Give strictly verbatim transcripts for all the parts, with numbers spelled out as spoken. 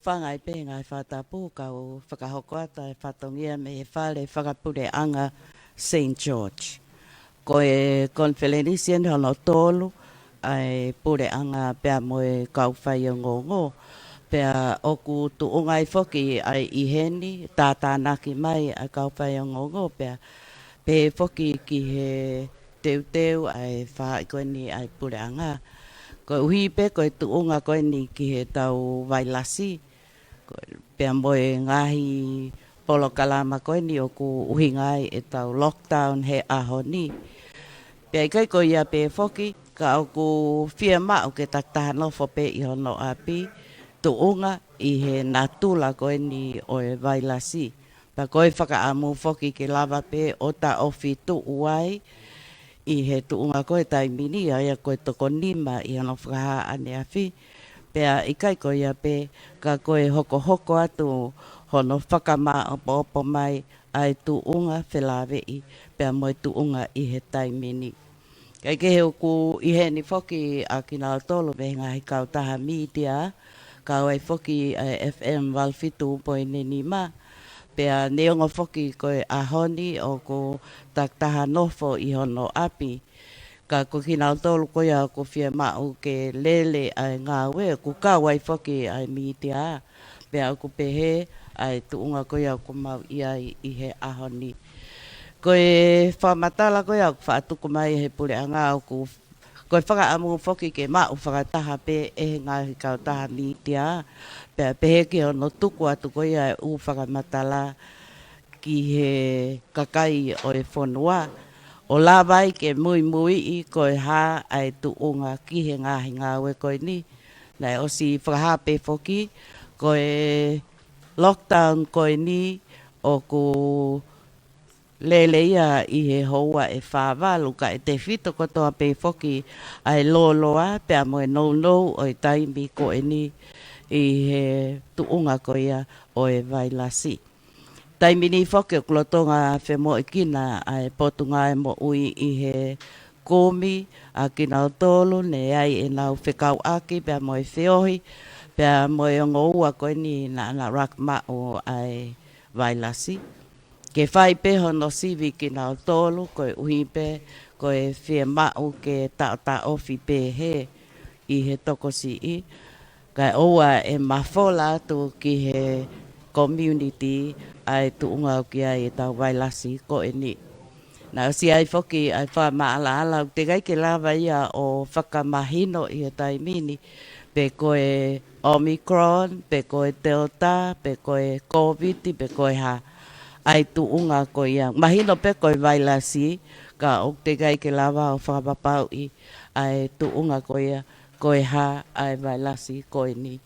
Hūfanga ai pē he ngaahi fakatapu, kau fakahoko atu e fatongia mei he fale fakapuleʻanga Saint George. Ko e konifelenisi eni hono tolu ʻa e puleʻanga pea mo e kau faiongoongo. Pea ʻoku tuʻunga ai foki ʻa e ʻi heni, tātānaki mai ʻa e kau faiongoongo, pea pehē foki ki he teuteu ʻa e faʻahi ko eni ʻa e puleʻanga. Koeʻuhi pē ko e tuʻunga ko eni ki he tau vailasi, ko, pea mo e ngaahi polokalama ko eni ʻoku ʻuhinga ai e tau lockdown he ʻaho ni. Pea ʻikai ko ia pē foki, ka ʻoku fiemaʻu ke takitaha nofo pē ʻi hono ʻapi, tuʻunga ʻi he natula ko eni ʻo e vailasi. Pea ko e fakaʻamu foki ke lava pē ʻo taʻofi tuʻu ai ʻi he tuʻunga ko e taimi ni, ʻa ia ko e toko nima ʻi hono fakahā ʻaneafi. Pea ʻikai ko ia pē, ka ko e hokohoko atu hono fakamāʻopoʻopo mai ʻa e tuʻunga felāveʻi pea mo e tuʻunga ʻi he taimi ni. Kae kehe ʻoku ʻi heni foki ʻa kinautolu mei he ngaahi kautaha mītia, kau ai foki ʻa e F M valu fitu poini nima, pea neongo foki ko e ʻaho ni ʻoku takitaha nofo ʻi hono ʻapi. Ka ko kinautolu ko ia ʻoku fiemaʻu ke lele ʻa e ngāue, ʻoku kau ai foki ʻa e mītia, pea ʻoku pehē ʻa e tuʻunga ko ia ʻoku mau ʻi ai ʻi he ʻaho ni. Ko e fakamatala ko ia ʻoku faʻa tuku mai he puleʻanga ʻoku, ko e fakaʻamu foki ke maʻu fakataha pē ʻe he ngaahi kautaha mītia, pea pehē ki hono tuku atu ko ia e ʻū fakamatala ki he kakai ʻo e fonua, ʻo lava ai ke muimuiʻi ko e hā ʻa e tuʻunga ki he ngaahi ngāue ko eni. Naʻe ʻosi fakahā pē foki, ko e lockdown ko eni ʻoku lele ia ʻi he houa ʻe fā valu, kae tefito kotoa pē foki ʻa e lōloa pea mo e nounou ʻo e taimi ko eni ʻi he tuʻunga ko ia ʻo e vailasi. Taimi ni foki ʻoku lolotonga femoʻuekina ʻa e Potungāue Moʻui ʻi he kumi ʻa kinautolu ne ʻi ai ʻenau fekauʻaki pea mo e feohi, pea mo e ongo ua ko eni naʻa na ʻuluaki maʻu ʻa e vailasi. Ke fai pē hono sivi kinautolu, koeʻuhi pē ko e fiemaʻu ke taʻotaʻofi pehē ʻi he tokosiʻi, kae ʻoua ʻe mafola atu ki he community ʻa e tuʻunga ʻoku ʻi ai e tau vailasi ko eni. Naʻe ʻosi ʻi ai foki ʻa e fakamaʻalaʻala ʻoku teʻeki ai ke lava ia ʻo fakamahino ʻi he taimi ni, pe ko e Omicron, pe ko e Delta, pe ko e Covid, pe ko e hā ʻa e tuʻunga ko ia. Mahino pē ko e vailasi, ka ʻoku teʻeki ai ke lava ʻo fakapapauʻi ʻa e tuʻunga ko ia, ko e hā ʻa e vailasi ko eni.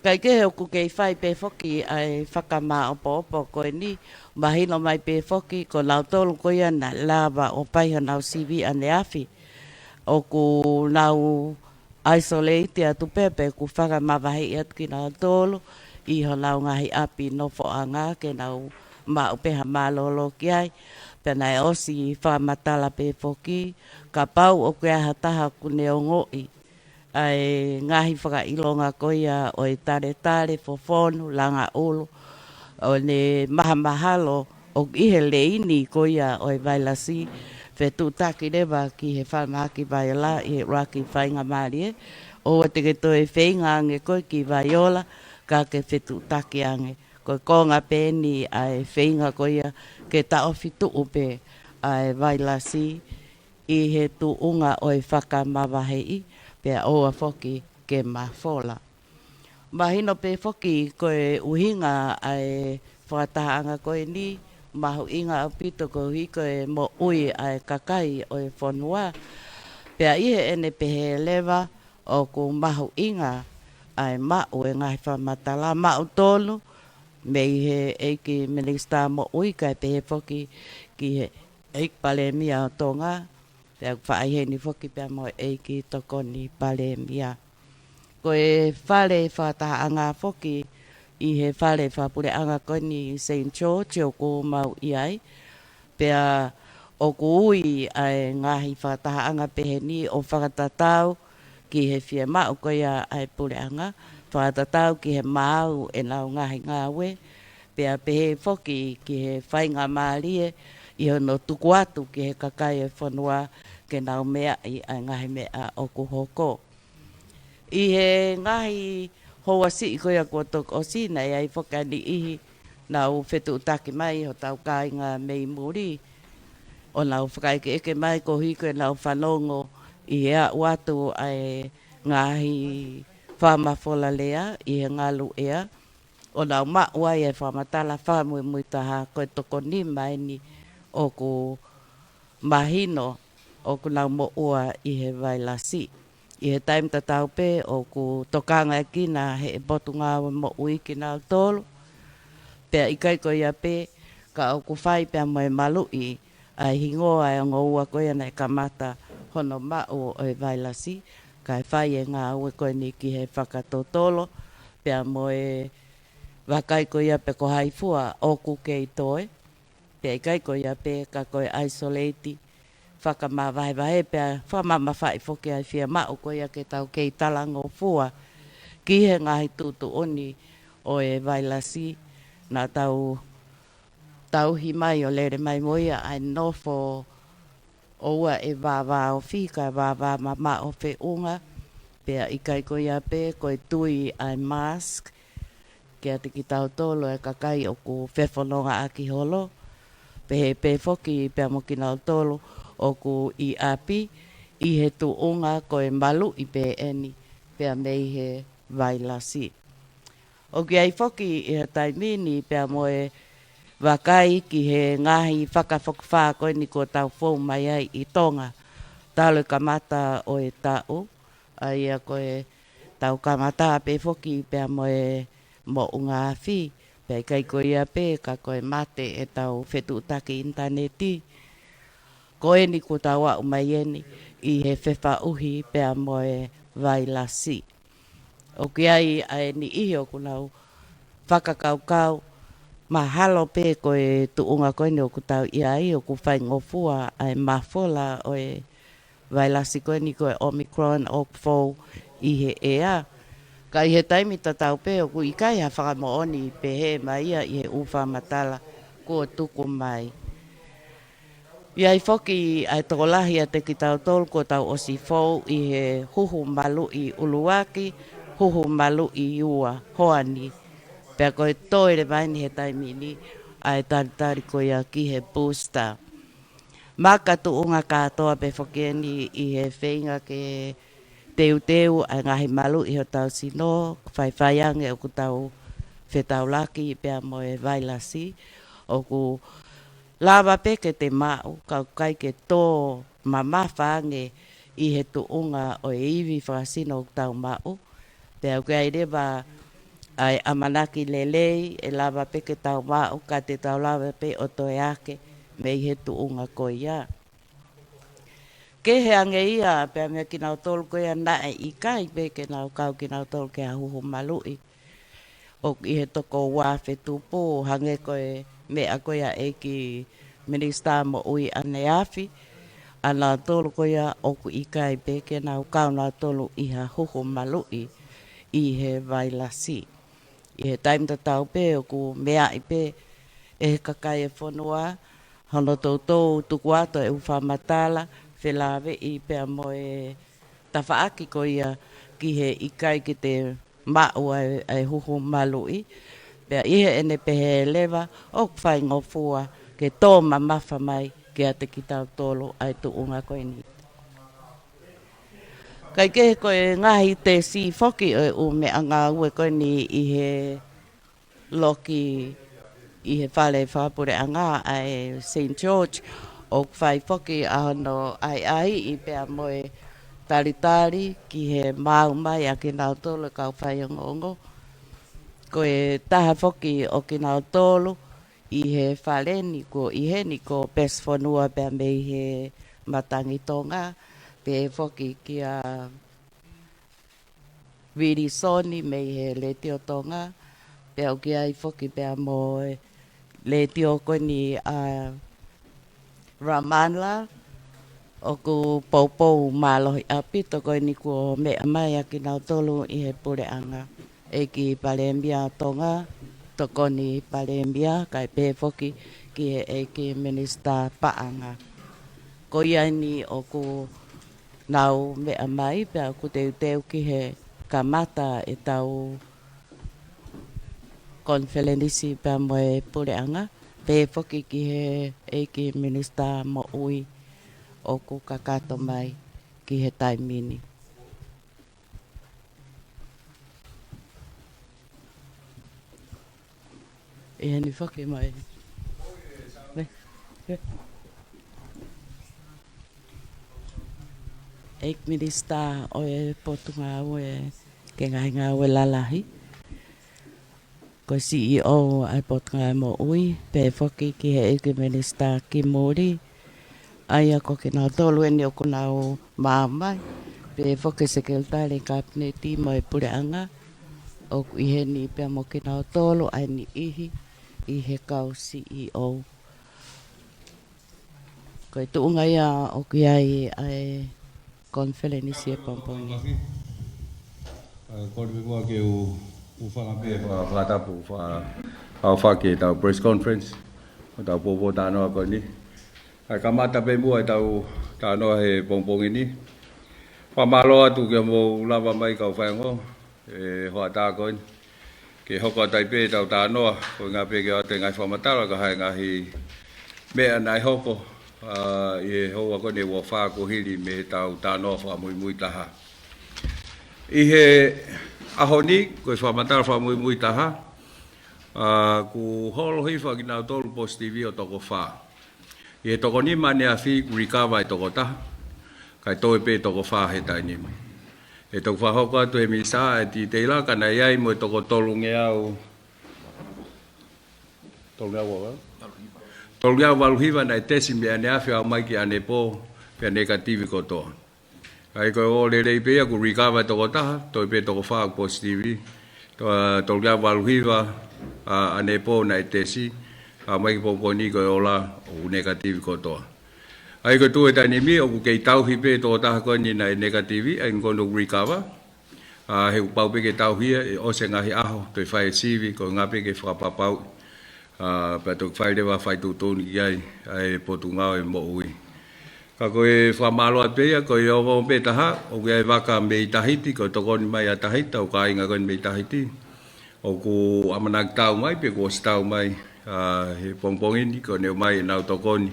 Kae kehe ʻoku kei fai pē foki ʻa e fakamāʻopoʻopo ko eni, mahino mai pē foki ko nautolu ko ia naʻe lava ʻo fai honau sivi ʻaneafi, ʻoku nau isolate atu pē, pe ʻoku fakamavaheʻi atu kinautolu ʻi honau ngaahi ʻapi nofoʻanga ke nau maʻu pē ha mālōlō ki ai. Pea naʻe ʻosi fakamatala pē foki, kapau ʻoku ʻi ai ha taha ʻoku ne ongoʻi ʻa e ngaahi fakaʻilonga ko ia ʻo e taletale, fofonu, langa ʻulu, ʻo ne mahamahalo ʻoku ʻi he leini ko ia ʻo e vailasi, fetuʻutaki leva ki he falemahaki Vaiola ʻi he ʻuluaki faingamālie. ʻOua te ke toe feinga ange koe ki Vaiola, ka ke fetuʻutaki ange. Ko e konga pē eni ʻa e feinga ko ia ke taʻofi tuʻu pē ʻa e vailasi ʻi he tuʻunga ʻo e fakamavaheʻi, pea ʻoua foki ke mafola. Mahino pē foki ko e ʻuhinga ʻa e fakatahaʻanga ko eni, mahuʻinga ʻaupito koeʻuhi ko e moʻui ʻa e kakai ʻo e fonua. Pea ʻi heʻene pehē leva, ʻoku mahuʻinga ʻa e maʻu e ngaahi fakamatala maʻu tonu mei he ʻEiki Minisitā Moʻui, kae pehē foki ki he ʻEiki Palēmia ʻo Tonga, pea ʻoku faʻa ʻi heni foki pea mo e ʻEiki Tokoni Palēmia. Ko e fale fakatahaʻanga foki ʻi he fale fakapuleʻanga ko eni Saint George ʻoku mau ʻi ai, pea ʻoku ui ʻa e ngaahi fakatahaʻanga pehē ni ʻo fakatatau ʻi he fiemaʻu ko ia ʻa e puleʻanga, fakatatau ki he maau ʻenau ngaahi ngāue, pea pehē foki ki he faingamālie ʻi hono tuku atu ki he kakai e fonua ke nau meaʻi ʻa e ngaahi meʻa ʻoku hoko. ʻI he ngaahi houa siʻi ko ia kuo toki ʻosi, naʻe ʻi ai foki ʻa e niʻihi naʻa nau fetuʻutaki mai hotau kāinga mei muli, ʻo nau fakaʻekeʻeke mai koeʻuhi ko ʻenau fanongo ʻi he aʻu atu ʻa e ngaahi fakamafola lea ʻi he ngalu ʻea, ʻo nau maʻu ai e fakamatala fakamuimuitaha ko e toko nima eni ʻoku mahino ʻoku nau moʻua ʻi he vailasi. ʻI he taimi tatau pē ʻoku tokangaʻi kinautolu ʻe he Potungāue Moʻui kinautolu. Pea ʻikai ko ia pē, ka ʻoku fai pea mo e maluʻi ʻa e hingoa ʻo e ongo ua ko ia naʻe kamata hono maʻu ʻo e vailasi, kae fai e ngāue ko eni ki he fakatotolo, pea mo e vakai ko ia pe ko hai fua ʻoku kei toe, pea ʻikai ko ia pē ka ko e isolate, fakamavahevahe pea fakamamafaʻi foki ʻa e fiemaʻu ko ia ke tau kei talangofua ki he ngaahi tuʻutuʻuni ʻo e vailasi, naʻa tau tauhi mai ʻo lele mai mo ia ʻa e nofo ʻoua ʻe vāvāofi kae vāvāmamaʻo feʻunga, pea ʻikai ko ia pē ko e tui ʻa e mask kiate kitautolu ʻa e kakai ʻoku fefonongaʻaki holo, pehē pē foki pea mo kinautolu ʻoku ʻi ʻapi ʻi he tuʻunga ko e maluʻi pē eni pea mei he vailasi. ʻOku ʻi ai foki ʻi he taimi ni pea mo e vakai ki he ngaahi fakafokifā ko eni kuo tau fou mai ai ʻi Tonga. Talu e kamata ʻo e taʻu, ʻa ia ko e tau kamata pē foki pea mo e moʻunga afi, pea ʻikai ko ia pē ka ko e mate ʻetau fetuʻutaki ʻinitaneti. Ko eni kuo tau aʻu mai eni ʻi he fefaʻuhi pea mo e vailasi. ʻOku ʻi ai ʻa e niʻihi ʻoku nau fakakaukau mahalo pē ko e tuʻunga ko eni ʻoku tau ʻi ai ʻoku faingofua ʻa e mafola ʻo e vailasi ko eni ko e Omicron ʻoku fou ʻi he ʻea. Ka ʻi he taimi tatau pē ʻoku ʻikai ha fakamoʻoni pehē mai ia ʻi he ʻū fakamatala kuo tuku mai. ʻI ai foki ʻa e tokolahi ʻiate kitautolu kuo tau ʻosi fou ʻi he huhu maluʻi ʻuluaki, huhu maluʻi ua, hoani. Pea ko e toe leva eni he taimi ni ʻa e talitali ko ia ki he booster. Makatuʻunga kātoa pē foki eni ʻi he feinga ke teuteu ʻa e ngaahi maluʻi hotau sino, faifai ange ʻoku tau fetaulaki pea mo e vailasi, ʻoku lava pē ke te maʻu, ka ʻoku ʻikai ke tō mamafa ange ʻi he tuʻunga ʻo e ivi fakasino ʻoku tau maʻu. Pea ʻoku ʻi ai leva ʻa e ʻamanaki lelei ʻe lava pē ke tau maʻu, ka te tau lava pē ʻo toe ake mei he tuʻunga ko ia. Kehe ange ia pea mei kinautolu ko ia naʻe ʻikai pē ke nau kau kinautolu ki ha huhu maluʻi. ʻOku ʻi he toko ua afe tupu, hangē ko e meʻa ko ia ʻa e ʻEiki Minisitā Moʻui ʻaneafi, ʻa nautolu ko ia ʻoku ʻikai pē ke nau kau nautolu ʻi ha huhu maluʻi ʻi he vailasi. ʻI he taimi tatau pē ʻoku meaʻi pē ʻe he kakai e fonua hono toutou tuku atu e ʻū fakamatala felāveʻi pea mo e tafaʻaki ko ia ki he ʻikai ke te maʻu ʻa e, ʻa e huhu maluʻi. Pea ʻi heʻene pehē leva ʻoku faingofua ke tō mamafa mai kiate kitautolu ʻa e tuʻunga ko eni. Kae kehe ko e ngaahi tesi foki ʻo e ʻū meʻangāue ko eni ʻi he loki ʻi he fale fakapuleʻanga ʻa e Saint George, ʻoku fai foki ʻa hono ʻahiʻahiʻi pea mo e talitali ki he maau mai ʻa kinautolu e kau faiongoongo. Ko e taha foki ʻo kinautolu ʻi he fale ni ko ʻi heni ko Pesi Fonua pea mei he Matangi Tonga, pehē foki kia Vilisoni mei he Letiō Tonga, pea ʻoku ʻi ai foki pea mo e letiō ko eni ʻa Ramanla, ʻOku poupou mālohi ʻaupito ko eni kuo meʻa mai ʻa kinautolu ʻi he puleʻanga, ʻEiki Palēmia Tonga, Tokoni Palēmia, kae pehē foki ki he ʻEiki Minisitā Paʻanga. Ko ia eni ʻoku nau meʻa mai pea ʻoku teuteu ki he kamata ʻetau konifelenisi pea mo e puleʻanga, pehē foki ki he ʻEiki Minisitā Moʻui ʻoku kakato mai ki he taimi ni. ʻI heni foki mai. ʻEiki Minisitā ʻo e Potungāue ki he Ngaahi Ngāue Lalahi. Ko e C E O ʻa e Potungāue Moʻui, pehē foki ki he ʻEiki Minisitā ki muli, ʻa ia ko kinautolu eni ʻoku nau maʻu mai, pehē foki Sekelitali Kapineti mo e Puleʻanga, ʻoku ʻi heni pea mo kinautolu ʻa e niʻihi ʻi he kau C E O. Ko e tuʻunga ia ʻoku ʻi ai ʻa e konifelenisi ʻi he pongipongi. ʻA, kole pē muʻa ke u, u hūfanga pē he fa-, fakatapu, fa-, ʻaofaki ʻetau press conference, ʻo tau poupou talanoa ko eni. ʻA, kamata pē muʻa ʻetau talanoa he pongipongi ni. Fakamālō atu ke mou lava mai kau faiongoa, ʻi he hoʻatā ko eni. Ke hoko atu ai pē ʻetau talanoa, ko e ʻuhinga pē ke ʻoatu e ngaahi fakamatala, ka ʻi ai e ngaahi meʻa naʻe hoko, ʻa, ʻi he houa ko eni ʻe uofā kuo hili mei heʻetau talanoa fakamuimui taha. ʻI he ʻaho ni, ko e fakamatala fakamuimui taha, ʻa, kuo holo hifo ʻa kinautolu positive ʻo toko fā. ʻI he toko nima ʻaneafi kuo recover ʻe toko taha, kae toe pē toko fā he taimi ni. ʻE toki fakahoko atu ʻe he Minisitā ʻa e titeila, ka naʻe ʻi ai mo e toko tolungeau, tolungeau valu? Tolungeau valu hiva naʻe tesi mei ʻaneafi ʻo aʻu mai ki ʻanepō, pea negative kotoa. ʻA ia ko e ʻofa lelei pē ia kuo recover ʻe toko taha, toe pē toko fā positive. To-, tolungeau valu hiva, ʻa, ʻanepō naʻe tesi, ʻo aʻu mai ki he pongipongi ni ko e ola ʻoku negative kotoa. ʻA ia ko e tuʻu he taimi ni ʻoku kei tauhi pē toko taha ko eni naʻe negative, ʻa ia ko eni ʻoku recover. ʻA, he kuo pau pē ke tauhi ia, ʻe ʻosi e ngaahi ʻaho, toe fai e sivi, ko e ʻuhinga pē ke fakapapauʻi, ʻa, pea toki fai leva fai tuʻutuʻuni ki ai ʻa e Potungāue Moʻui. Ka ko e fakamālō atu pē ia, ko e ongo pē taha, ʻoku ʻi ai e vaka mei Tahiti, ko e tokoni mai ʻa Tahiti, ʻetau kāinga ko eni mei Tahiti. ʻOku ʻamanaki tau mai, pe kuo ʻosi tau mai, ʻa, he pongipongi ni, ko ʻenau ō mai ʻenau tokoni,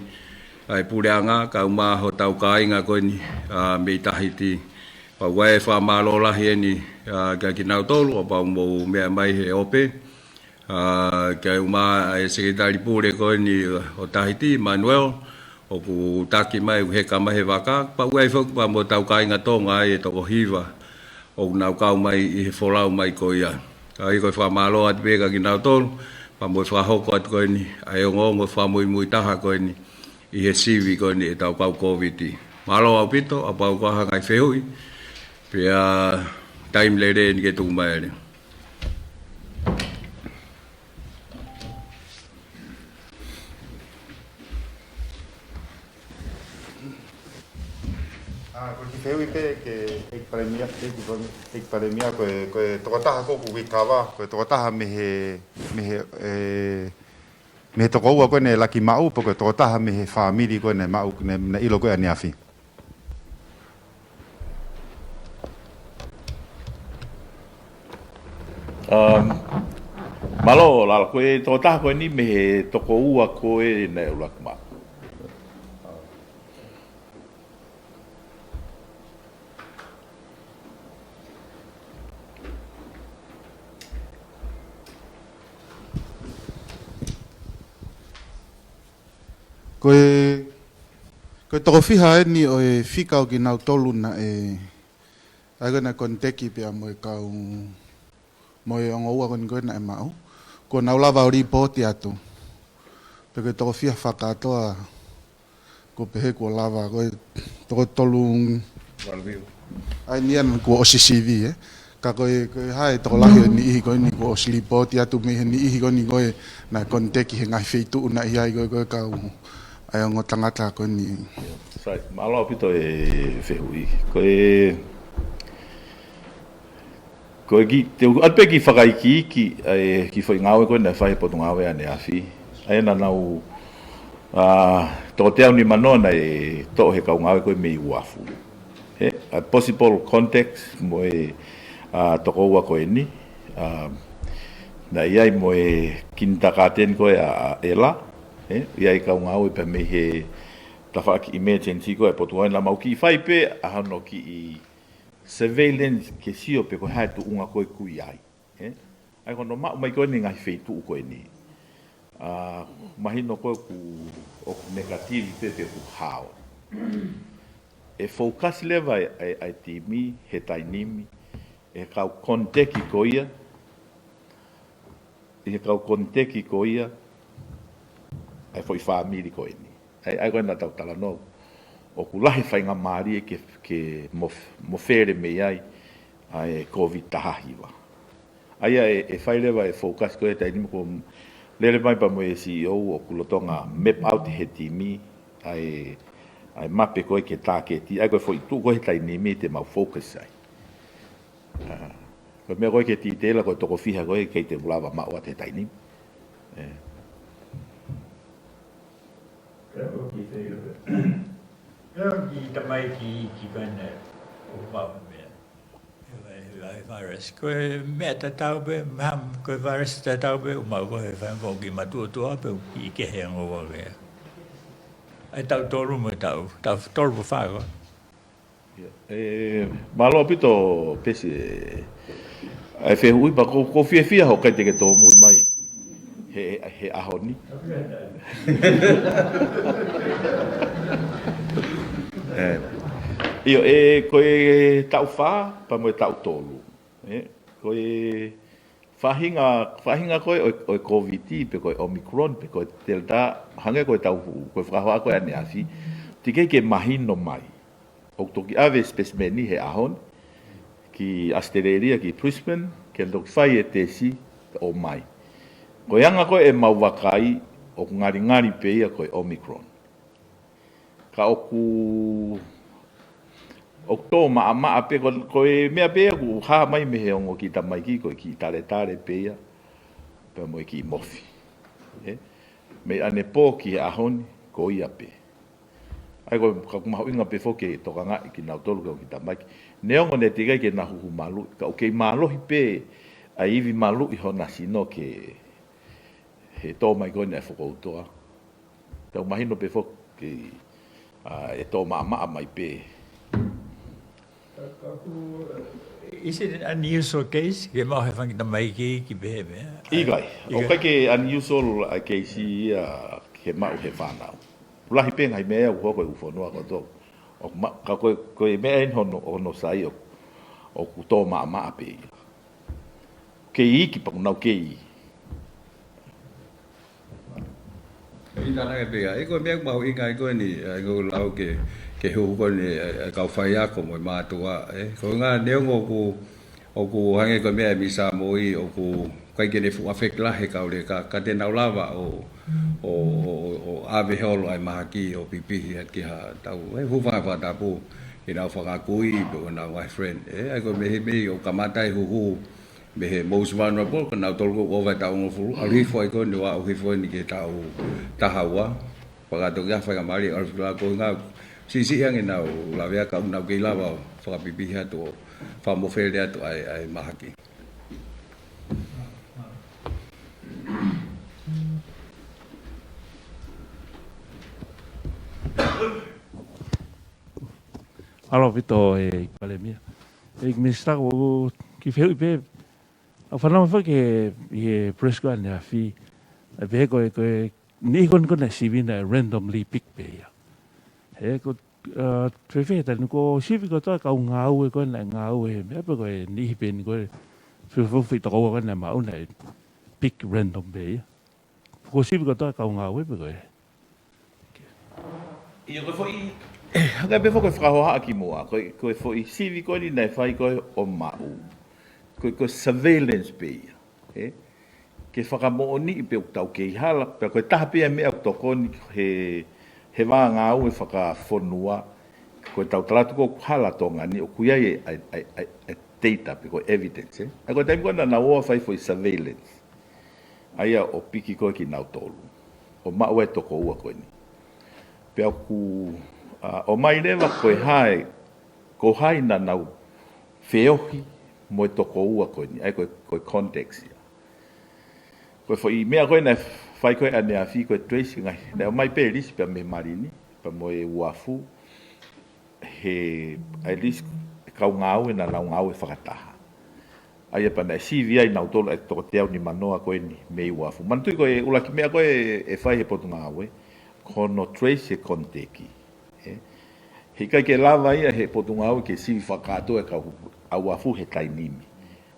ʻa e puleʻanga, kae ʻumaʻā hotau kāinga ko eni, ʻa, mei Tahiti. Pea ʻoku ʻi ai e fakamālō lahi eni, ʻa, kia kinautolu, ʻo kapau mou meʻa mai he ope, ʻa, kae ʻumaʻā e Sekelitali Pule ko eni ʻo Tahiti, Manuel, ʻoku taki mai, ʻoku heka mai he vaka, pea ʻoku ʻi ai foki pea mo hotau kāinga Tonga ʻa e toko hiva, ʻoku nau kau mai ʻi he folau mai ko ia. ʻA ia ko e fakamālō atu pē kia kinautolu, pea mo e fakahoko atu ko eni, ʻa e ongoongo fakamuimui taha ko eni, ʻi he sivi ko eni ʻetau kau Kōviti. Mālō ʻaupito, kapau ko e hā e ngaahi fehuʻi, pea taimi lelei eni ke tuku mai ai. ʻA, ko e kiʻi fehuʻi pē ki he ʻEiki Palēmia, ʻEiki Palēmia, ʻEiki Palēmia, ko e, ko e tokotaha ko ē kuo recover, ko e tokotaha mei he, mei he, ē, mei he toko ua ko ē naʻe laki maʻu, pe ko e tokotaha mei he fāmili ko ē naʻe maʻu, naʻe, naʻe ʻilo ko ē ʻaneafi. Um, mālō, Lala, ko e tokotaha ko eni mei he toko ua ko ē naʻe laki maʻu. Ko e, ko e toko fiha eni ʻo e fika ʻo kinautolu naʻe, ʻa ia ko ē naʻe koniteki pea mo e kau, mo e ongo ua ko eni ko ē naʻe maʻu. Kuo nau lava ʻo lipooti atu. Pe ko e toko fiha fakakātoa, kuo pehē kuo lava, ko e toko tolu. Valu hiva. ʻA ia eni kuo ʻosi sivi, ē. Ka ko e, ko e hā e tokolahi ʻo e niʻihi ko eni kuo ʻosi lipooti atu mei he niʻihi ko eni ko ē naʻe koniteki he ngaahi feituʻu naʻe ʻi ai ko ē, ko e kau, ʻa e ongo tangata ko eni. Sai, mālō ʻaupito e fehuʻi. Ko e, ko e ki, te u ʻoatu pē kiʻi fakaikiiki, ʻa e kiʻi foʻi ngāue ko ē naʻe fai he Potungāue ʻaneafi. ʻA ia naʻa nau, ā, toko teau nima noa naʻe toʻo he kau ngāue ko ē mei uafu. He, ʻa e possible contacts mo e, ā, tokoua ko eni. Ā, naʻe ʻi ai mo e kinitakāteni ko ē ʻa, ʻa ʻEla. He, ʻi ai kau ngāue pē mei he tafaʻaki emergency ko ē ʻa e Potungāue naʻa mau kiʻi fai pē ʻa hono kiʻi surveillance ke sio pe ko e hā e tuʻunga ko ē ʻoku ʻi ai. He, ʻa ia ko hono maʻu mai ko eni e ngaahi feituʻu ko eni. Ā, mahino ko ē ʻoku, ʻoku negative pē pe ʻoku hao. ʻE focus leva e, e, e timi, he taimi ni, he kau contact ko ia, he kau contact ko ia, ʻa e foʻi fāmili ko eni. ʻA ia, ʻa ia ko ē naʻa tau talanoa, ʻoku lahi e faingamālie ke, ke mo, mofele mei ai, ʻa e Covid taha hiva. ʻA ia ʻe, ʻe fai leva e focus ko ē he taimi ni, ko e lele mai pea mo e C E O ʻoku lolotonga map out he timi, ʻa e, ʻa e mape ko ē ke tāketi, ʻa ia ko e foʻi tuʻu ko ē he taimi ni te mau focus ai. Ā, ko e meʻa ko ē ke titela ko e toko fiha ko ē kei te u lava maʻu atu he taimi ni. ʻE. Pea ʻoku kiʻi tamaiki, kiʻi ko ena, ʻoku maʻu meʻa. He vai-, he vai-, virus. Ko e meʻa tatau pē, mahalo ko e virus tatau pē, ʻoku maʻu ko e fai mo ki matuʻotuʻa pē, ʻoku kiʻi kehe ange ʻo vave. ʻA e taʻu tolu mo e taʻu, taʻu tolu mo fā ko. ʻIa, ē, mālō ʻaupito Pesi, ē, ʻa e fehuʻi pea ʻoku, ʻoku ou fiefia hoʻo ʻikai te ke tōmui mai he, he ʻaho ni. Ē, ʻio, ē, ko e taʻu fā, pea mo e taʻu tolu. Ē, ko e faʻahinga, faʻahinga ko ē ʻo e, ʻo e Covid, pe ko e Omicron, pe ko e Delta, hangē ko e tau hu-, ko e fakahā ko ē ʻaneafi, teʻeki ke mahino mai. ʻOku toki ʻave specimen he ʻaho ni ki ʻAositelēlia, ki Brisbane, ke toki fai e tesi ʻo ʻomai. Ko e anga ko ē ʻemau vakai, ʻoku ngalingali pē ia ko e Omicron. Ka ʻoku, ʻoku tō maʻamaʻa pē, ko, ko e meʻa pē ia ʻoku hā mai mei he ongo kiʻi tamaiki, ko e kiʻi taletale pē ia, pea mo e kiʻi mofi. Ē? Mei ʻanepō ki he ʻaho ni, ko ia pē. ʻA ia ko e, ka ʻoku mahuʻinga pē foki ke tokangaʻi kinautolu ko e kiʻi tamaiki. Neongo naʻe teʻeki ai ke na huhu maluʻi, ka ʻoku kei mālohi pē ʻa e ivi maluʻi hona sino ke he tō mai ko eni ʻa e fokoutoa. Tau mahino pē foki, ā, ʻe tō maʻamaʻa mai pē. Is it an unusual case? Ke maʻu he fanga kiʻi tamaiki ke pehē e meʻa? ʻIkai. ʻIkai. ʻOku ʻikai ke unusual ʻa e case ia ke maʻu he fānau. Lahi pē ngaahi meʻa ia ʻoku hoko ʻi he fonua kotoa. ʻOku ma-, ka ko e, ko e meʻa eni hono, hono sai ʻoku, ʻoku tō maʻamaʻa pē ia. Kei iiki pea ʻoku nau kei. ʻI tānaki pē ia. ʻE ko e meʻa mahuʻinga ʻi ko eni, ʻa ia ʻoku lau ke, ke huhu ko eni, ʻa e, ʻa e kau faiako mo e mātuʻa, ē. Ko e ʻuhinga neongo ʻoku, ʻoku hangē ko e meʻa ʻa e Misa Moi, ʻoku ʻikai ke ne fuʻu affect lahi e kau leka, ka te nau lava ʻo, ʻo, ʻo, ʻo, ʻo ʻave holo ʻa e mahaki ʻo pipihi atu ki ha tau, ē, hūfanga he fakatapu, ʻenau fanga kui, pe ko ʻenau ngaahi friend. Ē, ʻa ia ko e meʻa, meʻa ʻoku kamata e huhu, mei he most vulnerable, ko nautolu ʻoku ova he taʻu hongofulu, ʻalu hifo ai ko eni ʻo aʻu hifo eni ki he taʻu taha ua. Pea toki ʻi ai ha faingamālie ʻalu hifo, ko e ʻuhinga siʻisiʻi ange ʻenau lavea ka ʻoku nau kei lava ʻo fakapipihi atu ʻo fakamofele atu ʻa e, ʻa e mahaki. Mālō ʻaupito ʻEiki Palēmia. ʻEiki Minisitā, ko e kiʻi fehuʻi pē, ʻoku ou fanongo foki ki he, ki he press ko ē ʻaneafi, ʻa e pehē ko e, ko e niʻihi ko eni ko ē naʻe sivi naʻe randomly pick pē ia. He ko, ā, fēfē he taimi ni, kuo sivi kotoa e kau ngāue ko ē naʻe ngāue he meʻa pe ko e niʻihi pē eni ko ē, fēfē e foʻi tokoua ko ē naʻe maʻu naʻe pick random pē ia? Kuo sivi kotoa e kau ngāue pe ko e? ʻIo, ko e foʻi, hangē pē foki ko e fakahohaʻa kimuʻa, ko e, ko e foʻi sivi ko eni naʻe fai ko ē ʻo maʻu. Ko e, ko e surveillance pē ia, ē? Ke fakamoʻoniʻi pe ʻoku tau kei hala, pea ko e taha pē ia e meʻa ʻoku tokoni he he vā ngāue fakafonua, ko e tau tala atu ko ē hala Tonga ni ʻoku ʻi ai e, e, e, e, e data pe ko e evidence, ē? ʻA ia ko e taimi ko ē naʻa nau ō ʻo fai foʻi surveillance, ʻa ia ʻo piki ko ē kinautolu, ʻo maʻu e toko ua ko eni. Pea ʻoku, ʻa, ʻomai leva ko e hā e, ko hai naʻa nau feohi mo e toko ua ko eni, ʻa ia ko e, ko e contacts ia. Ko e foʻi meʻa ko ē naʻe fai ko ē ʻaneafi ko e trace ngaahi, naʻe ʻomai pē lisi pea mei he Marini, pea mo e uafu, he, at least, kau ngāue naʻa nau ngāue fakataha. ʻA ia pea naʻe sivi ai nautolu ʻa e toko teau nimanoa ko eni mei uafu. Manatuʻi ko e ʻuluaki meʻa ko ē ʻe fai he potungāue, ko hono trace e contact. Ē? He ʻikai ke lava ia he potungāue ke sivi fakakātoa e kau ʻa uafu he taimi ni.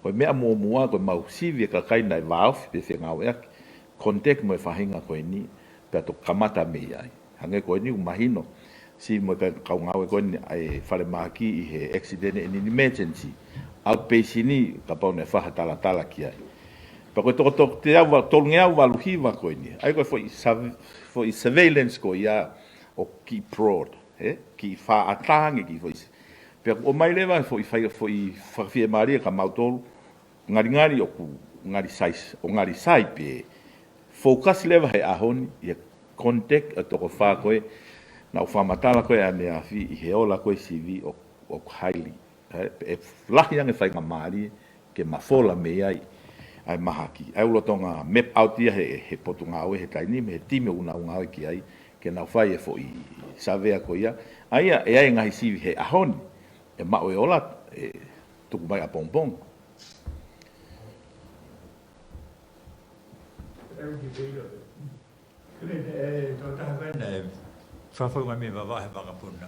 Ko e meʻa muʻomuʻa ko e mau sivi e kakai naʻe vāofi pe fengāueʻaki, contact mo e faʻahinga ko eni, pea toki kamata mei ai. Hangē ko eni ʻoku mahino, sivi mo e ka-, kau ngāue ko eni ʻa e falemahaki ʻi he accident and emergency outpatient ni, kapau naʻe fai ha talatala ki ai. Pea ko e toko, toko teau va-, tolungeau valu hiva ko eni. ʻA ia ko e foʻi surve-, foʻi surveillance ko ia ʻoku kiʻi broad, ē? Kiʻi fakaʻatā ange kiʻi foʻi s-, pea ʻoku ʻomai leva foʻi fai, foʻi fakafiemālie kia mautolu, ngalingali ʻoku ngali sai, ʻo ngali sai pē. Focus leva he ʻaho ni, ʻi he contact ʻa e toko fā ko ē, naʻa ku fakamatala ko ē ʻaneafi ʻi he ola ko ē sivi ʻo, ʻoku highly, ē, ʻe lahi ange faingamālie ke mafola mei ai ʻa e mahaki. ʻA ia ʻoku lolotonga map out ia he, he potungāue he taimi ni, he timi ʻoku nau ngāue ki ai, ke nau fai e foʻi savea ko ia. ʻA ia, ʻe ʻi ai e ngaahi sivi he ʻaho ni, ʻe maʻu e ola, ʻe tuku mai ʻapongipongi. Ko e, e, tokotaha ko ē naʻe fakafofonga mei Vavaʻu he vakapuna.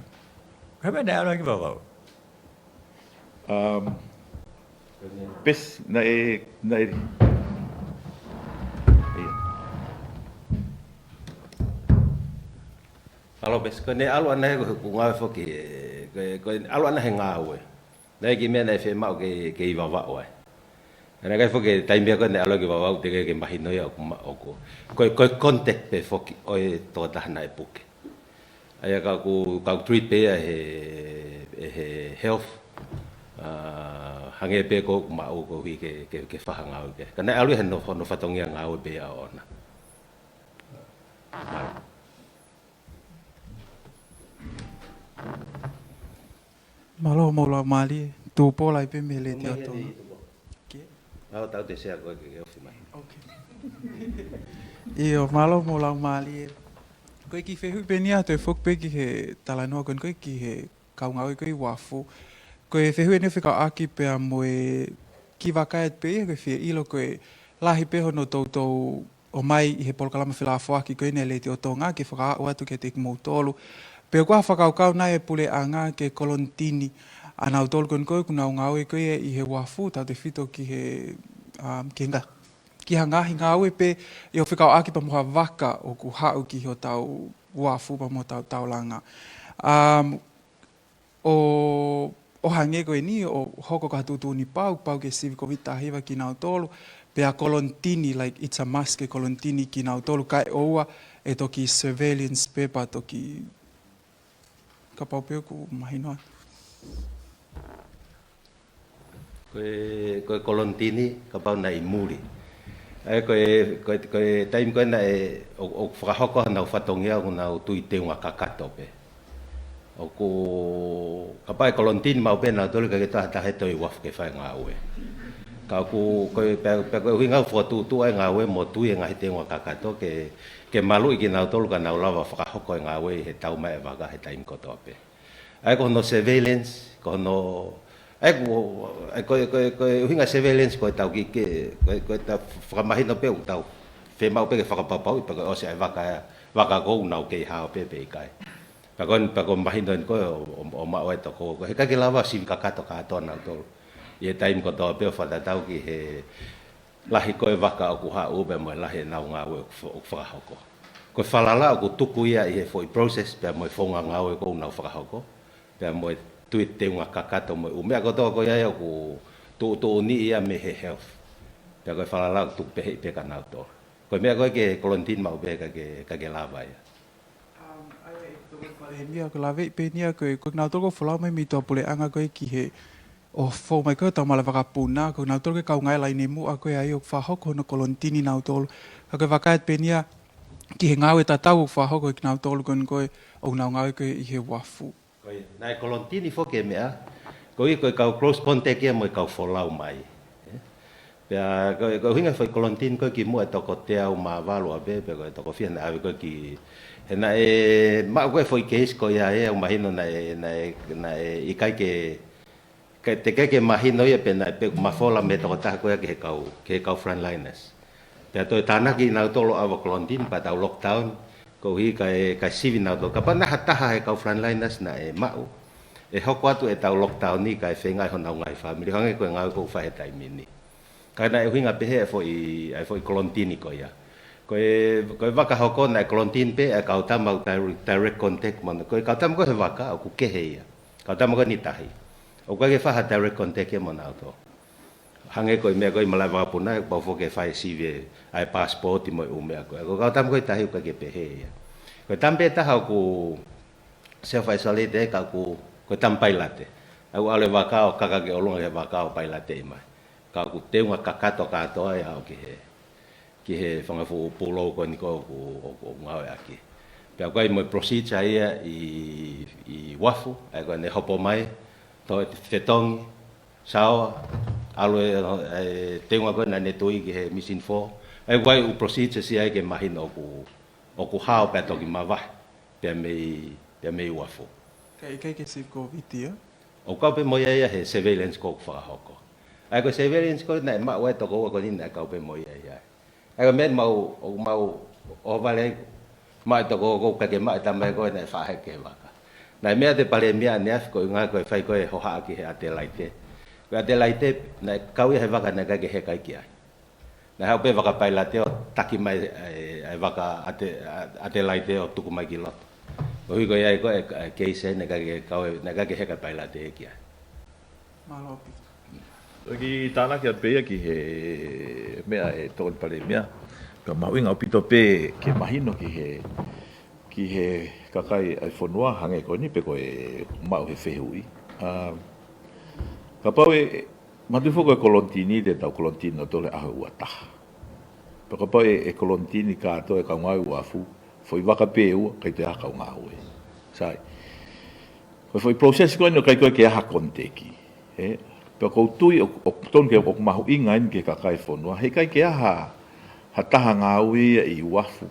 Ko e meʻa naʻe ʻalu ki Vavaʻu. Um, pes, naʻe, naʻe, ʻIo. Mālō pes, ko ʻene ʻalu ʻana he ko e, ko e ngāue foki, e, ko e, ko ʻene ʻalu ʻana he ngāue. Naʻe ʻikai ke meʻa naʻe fiemaʻu ke, ke ʻi Vavaʻu ai. Naʻe ʻikai foki taimi ko ē naʻe ʻalu ki Vavaʻu teʻeki ke mahino ia ʻoku ma-, ʻoku. Ko e, ko e contact pē foki ʻo e tokotaha naʻe puke. ʻA ia ka ʻoku, ka ʻoku treat pē ia he, he health. ʻA, hangē pē ko ʻeku maʻu koeʻuhi ke, ke, ke fai ha ngāue ke. Ka naʻe ʻalu he hono, hono fatongia ngāue pē ia ʻoʻona. Mālō. Mālō mo e laumālie, Tupou, ʻai pē mei he letiō Tonga. Ke? ʻAo tau te sea ko ē ke, ke ofi mai. Okay. ʻIo, mālō mo e laumālie. Ko e kiʻi fehuʻi pē eni atu ʻe foki pē ki he talanoa ko eni ko ē ki he kau ngāue ko ē ʻi uafu. Ko e fehuʻi eni ʻoku fekauʻaki pea mo e kiʻi vakai atu pē ia, ko e fie ʻilo ko e lahi pē hono toutou ʻomai ʻi he polokalama felāfoaki ko eni ʻa e Letiō Tonga ke fakaaʻu atu kiate kimoutolu. Pe ʻoku ʻi ai ha fakakaukau nai ʻa e puleʻanga ke kolonitini ʻa nautolu ko eni ko ē ʻoku nau ngāue ko ē ʻi he uafu, tautefito ki he, um, ki he nga-, ki ha ngaahi ngāue pē ʻi hoʻo fekauʻaki pea mo ha vaka ʻoku haʻu ki hotau uafu pea mo hotau taulanga. Um, ʻO, ʻo hangē ko eni, ʻo hoko ko ha tuʻutuʻuni pau, pau ke sivi Kōviti taha hiva kinautolu, pea kolonitini, like, it's a must ke kolonitini kinautolu, kae ʻoua ʻe toki surveillance pē pea toki, kapau pē ʻoku mahino atu. Ko e, ko e kolonitini, kapau naʻe ʻi muli. ʻA ia ko e, ko e, ko e taimi ko ē naʻe, ʻo, ʻo fakahoko honau fatongia ʻoku nau tui teunga kakato pē. ʻOku, kapau ʻe kolonitini maʻu pē nautolu ʻikai ke toe ha taha ʻe toe ʻi uafu ke fai ngāue. Ka ʻoku, ko e, pea, pea ko e ʻuhinga ʻoku fokotuʻutuʻu ai e ngāue mo tui e ngaahi teunga kakato ke, ke maluʻi kinautolu ka nau lava fakahoko e ngāue ʻi he tau mai e vaka he taimi kotoa pē. ʻA ia ko hono surveillance, ko hono, ʻa ia ko, ʻa ia ko, ko, ko e ʻuhinga surveillance ko e tau kiʻi ke, ko, ko e tau fakamahino pē ʻoku tau fiemaʻu pē ke fakapapauʻi pe ko e ʻosi ʻa e vaka, vaka ʻoku nau kei hao pē pe ʻikai. Pea ko, pea ko e mahino eni ko ē ʻo, ʻo, ʻo maʻu e toko, ko e ʻikai ke lava sivi kakato kātoa nautolu. ʻI he taimi kotoa pē ʻo fakatatau ki he lahi ko ē vaka ʻoku haʻu pea mo e lahi ʻenau ngāue ʻoku fa-, ʻoku fakahoko. Ko e falala ʻoku tuku ia ʻi he foʻi process pea mo e founga ngāue ʻoku nau fakahoko. Pea mo e tui teunga kakato mo e ʻū meʻa kotoa ko ia ʻoku tuʻutuʻuni ia mei he health. Pea ko e falala ʻoku tuku pē ia pē kia nautolu. Ko e meʻa ko ē ke kolonitini maʻu pē ʻikai ke, ʻikai ke lava ia. Um, ʻa ia Palēmia, ko e laveʻi pē eni ia ko e, ko kinautolu ʻoku folau mai mei tuʻapuleʻanga ko ē ki he, ʻo fou mai ko ē ʻo tau malava vakapuna, ko kinautolu ko e kau ngāue laine muʻa ko ē ʻa ia ʻoku fakahoko hono kolonitini kinautolu. Ka ko e vakai atu pē eni ia ki he ngāue tatau ʻoku fakahoko ʻe kinautolu ko eni ko ē ʻoku nau ngāue ko ē ʻi he uafu. Ko ia, naʻe kolonitini foki e meʻa, ko ia ko e kau close contact ia mo e kau folau mai. Ē? Pea ko e, ko e ʻuhinga foʻi kolonitini ko ē kimuʻa ʻe toko teau mā valu ʻapē, pe ko e toko fiha naʻe ʻave ko ē ki, he naʻe maʻu ko ē foʻi case ko ia ē, ʻoku mahino naʻe, naʻe, naʻe ʻikai ke, ke, teʻeki ke mahino ia pe naʻe pe mafola mei he tokotaha ko ia ki he kau, ki he kau frontliners. Pea toe tānaki kinautolu ʻo ʻave kolonitini pea tau lockdown, koeʻuhi kae, kae sivi kinautolu. Kapau naʻe ha taha he kau frontliners naʻe maʻu, ʻe hoko atu ʻetau lockdown ni kae feinga ai honau ngaahi fāmili, hangē ko e ngāue ʻoku fai he taimi ni. Ka naʻe ʻuhinga pehē ʻa e foʻi, ʻa e foʻi kolonitini ko ia. Ko e, ko e vaka hoko naʻe kolonitini pē ʻa e kau tama ʻoku direct, direct contact mo, ko e kau tama ko ē he vaka, ʻoku kehe ia. Kau tama ko eni tahi. ʻOku ʻikai ke fai ha direct contact ia mo kinautolu. Hangē ko e meʻa ko ē ʻi he malaʻe vakapuna, ʻoku pau foki ke fai sivi ʻa e passport mo e ʻū meʻa ko ē. Ko e kau tama ko ē tahi ʻoku ʻikai ke pehē ia. Ko e tama pē taha ʻoku self-isolate ē, ka ʻoku, ko e tama pailate. ʻOku ʻalu e vaka ʻo kaka ki ʻolunga ki he vaka ʻo pailateʻi mai. Ka ʻoku teunga kakato kātoa ia ʻo ki he, ki he fanga fuʻu pulou ko eni ko ē ʻoku, ʻoku, ʻoku ngāueʻaki. Pea ʻoku ʻi ai mo e procedure ia ʻi, ʻi uafu, ʻa ia ko ʻene hopo mai, toe fetongi, saoa, ʻalu e, e teunga ko ē naʻa ne tui ki he Mission Four. ʻA ia ʻoku ʻi ai e ʻū procedures ia ke mahino ʻoku, ʻoku hao pea toki mavahe, pea mei, pea mei uafu. Ka ʻikai ke sivi Covid ia? ʻOku kau pē mo ia ia he surveillance ko ē ʻoku fakahoko. ʻA ia ko e surveillance ko ē naʻe maʻu ai e tokoua ko eni naʻe kau pē mo ia ia. ʻA ia ko e meʻa ʻoku mau, ʻoku mau ʻohovale ai, maʻu e tokoua ko ē ʻikai ke maʻu e tama ko ē naʻe faʻa heka he vaka. Naʻe meʻa atu e palēmia ʻaneafi ko e ʻuhinga ko e fai ko ē e hohaʻa ki he ʻAtelaite. Ko e ʻAtelaite, naʻe kau ia he vaka naʻe ʻikai ke heka ki ai. Naʻe haʻu pē vaka pailate ʻo taki mai e, e vaka ʻAte-, ʻAtelaite ʻo tuku mai ki loto. Koeʻuhi ko ia ko e, e case naʻe ʻikai ke kau e, naʻe ʻikai ke heka e pailate ki ai. Mālō ʻaupito. Toki tānaki atu pē ia ki he meʻa ʻa e tokoni palēmia. Ka mahuʻinga ʻaupito pē ke mahino ki he, ki he kakai ʻa e fonua hangē ko eni pe ko e maʻu he fehuʻi. ʻA, kapau ʻe, manatu foki ko e kolonitini te tau kolonitini kinautolu he ʻaho ʻe ua taha. Pea kapau ʻe, ʻe kolonitini kātoa e kau ngāue uafu, foʻi vaka pē ʻe ua, ʻikai toe ʻi ai ha kau ngāue. Sai. Ko e foʻi process ko eni ʻoku ʻikai ko ē ke ʻi ai ha contact. Ē? Pea ʻoku ou tui ʻoku, ʻoku tonu ke, ʻoku mahuʻinga eni ki he kakai e fonua. He ʻikai ke ʻi ai ha, ha taha ngāue ia ʻi uafu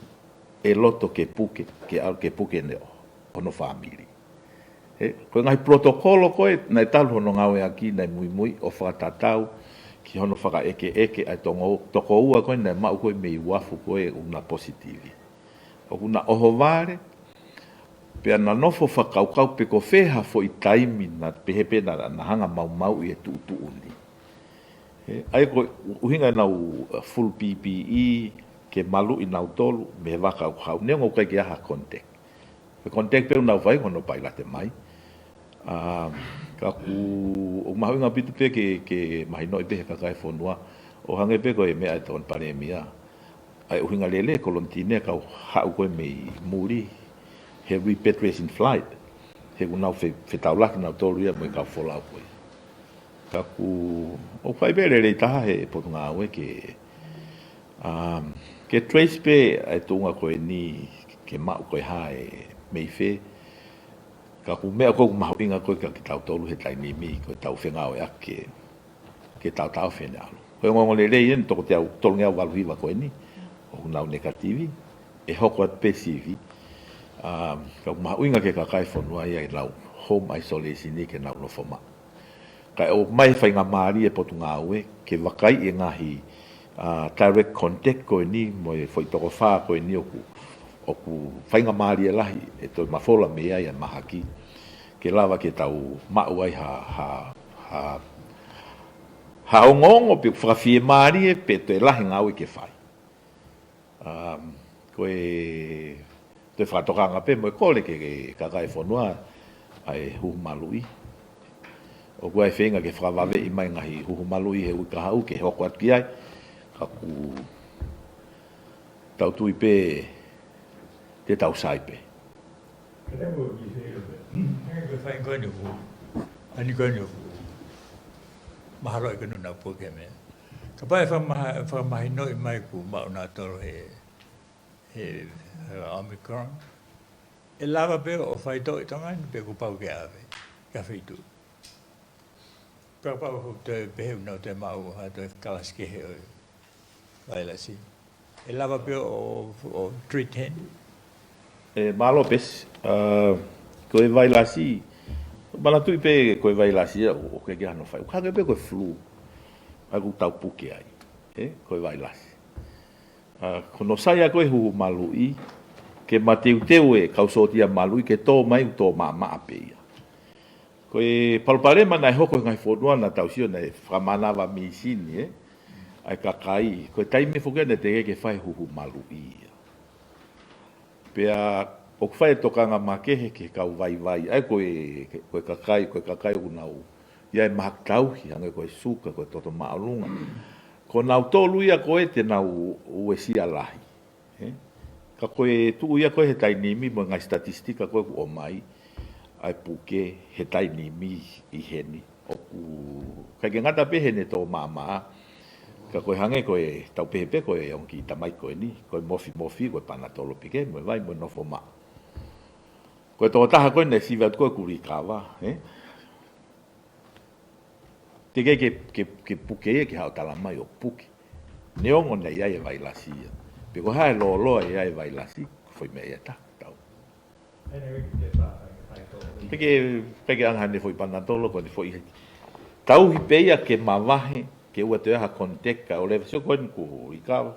ʻe loto ke puke, ke ʻalu ke puke ʻene ʻo, hono fāmili. Ē, ko e ngaahi protocol ko ē, naʻe talu hono ngāueʻaki, naʻe muimui ʻo fakatatau ki hono fakaʻekeʻeke ʻa e tongo-, tokoua ko ē naʻe maʻu ko ē mei uafu ko ē ʻoku na positive. ʻOku na ʻohovale, pea na nofo fakakaukau pe ko fē ha foʻi taimi naʻe pehē pē naʻa, naʻa na hanga ʻo maumauʻi e tuʻutuʻuni. Ē, ʻa ia ko e ʻuhinga ʻenau, uh, full P P E, ke maluʻi kinautolu mei he vaka ʻoku hau, neongo ʻoku ʻikai ke ʻi ai ha contact. Ko e contact pē ʻoku nau fai ko hono pailate mai. ʻA, ka ʻoku, ʻoku mahuʻinga ʻaupito pē ke, ke mahinoʻi pē he kakai e fonua, ʻo hangē pē ko e meʻa ʻa e tokoni palēmia. ʻA e ʻuhinga lelei e kolonitini ʻa e kau haʻu ko ē mei muli he repatriation flight. He ʻoku nau fe-, fetaulaki kinautolu ia mo e kau folau ko ē. Ka ʻoku, ʻoku fai pē lelei taha he Potungāue ke, um, ke trace pē ʻa e tuʻunga ko eni ke maʻu ko e hā ʻe mei fē. Ka ko e meʻa ʻoku mahuʻinga ko ē kia kitautolu he taimi ni ko ʻetau fengāueʻaki ke, ke tautaofi ʻene ʻalu. Ko e ongoongolelei eni toko teau, tolungeau valu hiva ko eni, ʻoku nau negative, ʻe hoko atu pē sivi. Um, ka ʻoku mahuʻinga ki he kakai e fonua ia ʻenau home isolation ni ke nau nofo maʻu. Kae ʻomai e faingamālie e Potungāue ke vakaiʻi e ngaahi, ʻa, direct contact ko eni mo e foʻi toko fā ko eni ʻoku, ʻoku faingamālie lahi ʻe toe mafola mei ai ʻa e mahaki ke lava ke tau maʻu ai ha, ha, ha, ha ongoongo pe fakafiemālie pe toe lahi e ngāue ke fai. Um, ko e toe fakatokanga pē mo e kole ki he, ki he kakai e fonua ʻa e huhu maluʻi. ʻOku ʻi ai e feinga ke fakavaveʻi mai e ngaahi huhu maluʻi he uike kahaʻu ke hoko atu ki ai. Ka ʻoku tau tui pē te tau sai pē. Ka te mou ki se io pe. Hangē ko e fai ko eni ʻoku, ʻa eni ko eni ʻoku mahalo ʻikai ke nau puke meʻa. Kapau ʻe fakamaha-, fakamahinoʻi mai kuo maʻu nautolu he, he, he Omicron, ʻe lava pē ʻo faitoʻo ʻi Tonga ni pe kuo pau ke ʻave ki ha feituʻu. Kapau ʻoku toe pehē ʻoku nau toe maʻu ha toe kalasi kehe ʻo e vailasi, ʻe lava pē ʻo, ʻo treat heni? ʻE, mālō Pesi. ʻA, ko e vailasi, manatuʻi pē ko e vailasi ia, ʻoku ʻikai ke ʻi ai hano fai. ʻOku hangē pē ko e flu, ʻa ia ʻoku tau puke ai. ʻE, ko e vailasi. ʻA, ko hono sai ʻa ko e huhu maluʻi, ke mateuteu e kau sōtia maluʻi, ke tō mai ʻoku tō maʻamaʻa pē ia. Ko e palopalema naʻe hoko he ngaahi fonua naʻa tau sio naʻe fakamānava mīsini, ē? ʻA e kakai, ko e taimi foki naʻe teʻeki ke fai huhu maluʻi ia. Pea ʻoku fai e tokanga makehe ki he kau vaivai. ʻA ia ko e, ko e kakai, ko e kakai ʻoku nau ʻi ai e mahaki tauhi, hangē ko e suka, ko e toto māʻolunga. Ko nautolu ia ko ē te nau uesia lahi. Ē? Ka ko e tuʻu ia ko ē he taimi ni mo e ngaahi statistika ko ē ʻoku ʻomai, ʻa e puke he taimi ni ʻi heni. ʻOku ʻikai ke ngata pē heʻene tō maʻamaʻa, ka ko e hangē ko e tau pehē pē ko e ongo kiʻi tamaiki ko eni, ko e mofimofi, ko e panatolo pē ke, mo e vai, mo e nofo maʻa. Ko e tokotaha ko ē naʻe sivi atu ko ē kuo likava, ē? Teʻeki ke, ke, ke puke ia ke haʻu ʻo tala mai ʻoku puke. Neongo naʻe ʻi ai e vailasi ia. Pe ko e hā e lōloa ʻi ai e vailasi, ko e foʻi meʻa ia ʻe taha, tau. Teʻeki, teʻeki ke ʻi ai hano foʻi panatolo, ko ʻene foʻi tauhi pē ia ke mavahe, ke ʻoua toe ʻi ai ha contact, kae ʻoua leva, sio ko eni kuo likava,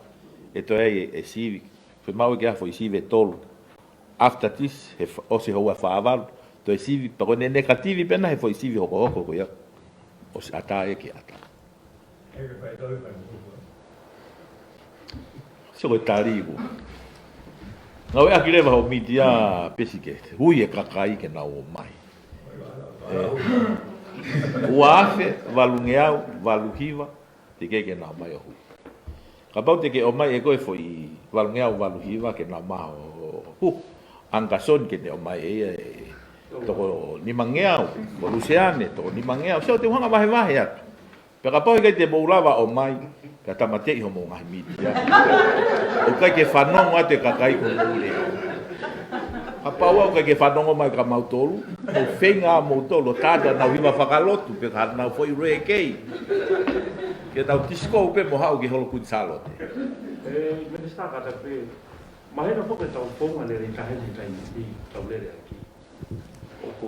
ʻe toe ʻi ai e, e sivi. Foʻi maʻu ke ʻi ai ha foʻi sivi ʻe tolu. After this, he fa-, ʻosi houa ʻe fā valu, toe sivi, pea ko ʻene negative pē ena he foʻi sivi hokohoko ko ia. ʻOsi ʻatā ia ke ʻatā. Sio ko e tali ʻoku ngāueʻaki leva hoʻo mītia Pesi ke ui e kakai ke nau ō mai. ʻE, ua afe, valungeau, valu hiva, teʻeki ke nau ō mai ʻo hui. Kapau te ke ō mai ʻe koe foʻi valungeau valu hiva ke nau maʻu ʻo hui. Angasoni ke ne ō mai ʻe ia ʻe toko nimangeau, ko Luseane, toko nimangeau. Sio te u hanga vahevahe atu. Pea kapau ʻe ʻikai te mou lava ʻo ō mai, pea tāmateʻi hoʻomou ngaahi mītia. ʻOku ʻikai ke fanongo atu e kakai ki hoʻomou lea. Kapau ʻoku ʻikai ke fanongo mai kia mautolu, mou feinga moutolu ʻo tata nau hiva fakalotu, pe ka nau foʻi rekei. Ke tau disco pē mo haʻu ki holo Kuini Sālote. ʻE, Minisitā, kātaki pē, mahino foki ʻetau founga lele ʻi tahi ni taimi ni, tau lele ʻaki. ʻOku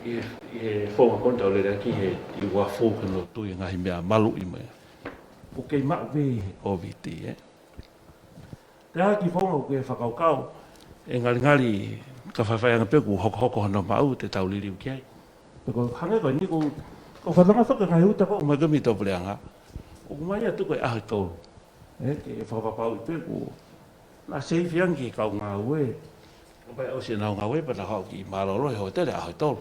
ʻi, ʻi he founga ko eni tau lele ʻaki he ʻi ua fou ke nau tui ngaahi meʻa maluʻi mai. ʻOku kei maʻu pē he Covid, ē. Te ʻaki founga ʻoku ke fakakaukau, ʻe ngalingali ka faifai ange pē kuo hokohoko hono maʻu te tau liliu ki ai. Pe ko hangē ko eni ko, ko fanongo foki ngaahi uta ko mai ko mi tō puleʻanga. ʻOku mai atu ko e ʻaho ʻe tolu. Ē, ke fakapapauʻi pē kuo na seifi ange ki he kau ngāue. Kapau ʻe ʻosi ʻenau ngāue pea nau haʻu ki mālōlō he hōtele ʻaho ʻe tolu.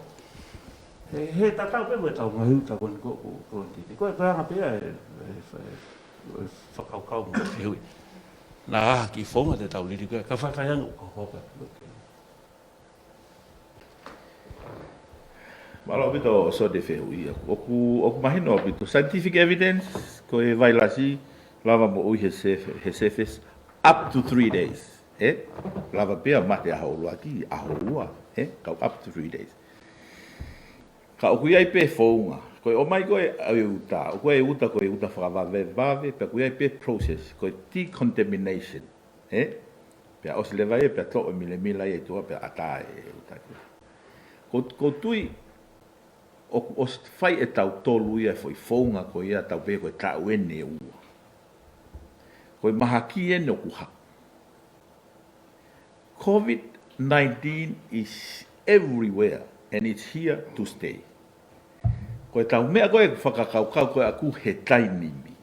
He, he tatau pē mo ʻetau ngaahi uta ko eni ko, ko, ko eni. Ko e, ko e anga pē ia e, e, e, e fakakaukau mo e fehuʻi. Na ʻaki founga te tau liliu ki ai, ka faifai ange ʻoku hokohoko. Mālō ʻaupito Soni e fehuʻi. ʻOku, ʻoku mahino ʻaupito. Scientific evidence, ko e vailasi, lava moʻui he surf-, he surface up to three days. Ē? Lava pē ia mate ʻaho ʻuluaki, ʻaho ua, ē? Kau up to three days. Ka ʻoku ʻi ai pē founga. Ko e ō mai ko ē ʻa e uta, ʻoku ʻi ai e uta ko e uta fakavavevave, pea ʻoku ʻi ai pē process, ko e decontamination. Ē? Pea ʻosi leva ia, pea toʻo e milemila ia ʻi tuʻa, pea ʻatā e uta ko ē. Ko, ko u tui, ʻoku ʻosi fai ʻetautolu ia e foʻi founga ko ia tau pehē ko e taʻu eni ʻe ua. Ko e mahaki eni ʻoku haʻu. Covid nineteen is everywhere and it's here to stay. Ko ʻetau meʻa ko ē fakakaukau ko ē ʻaku he taimi ni.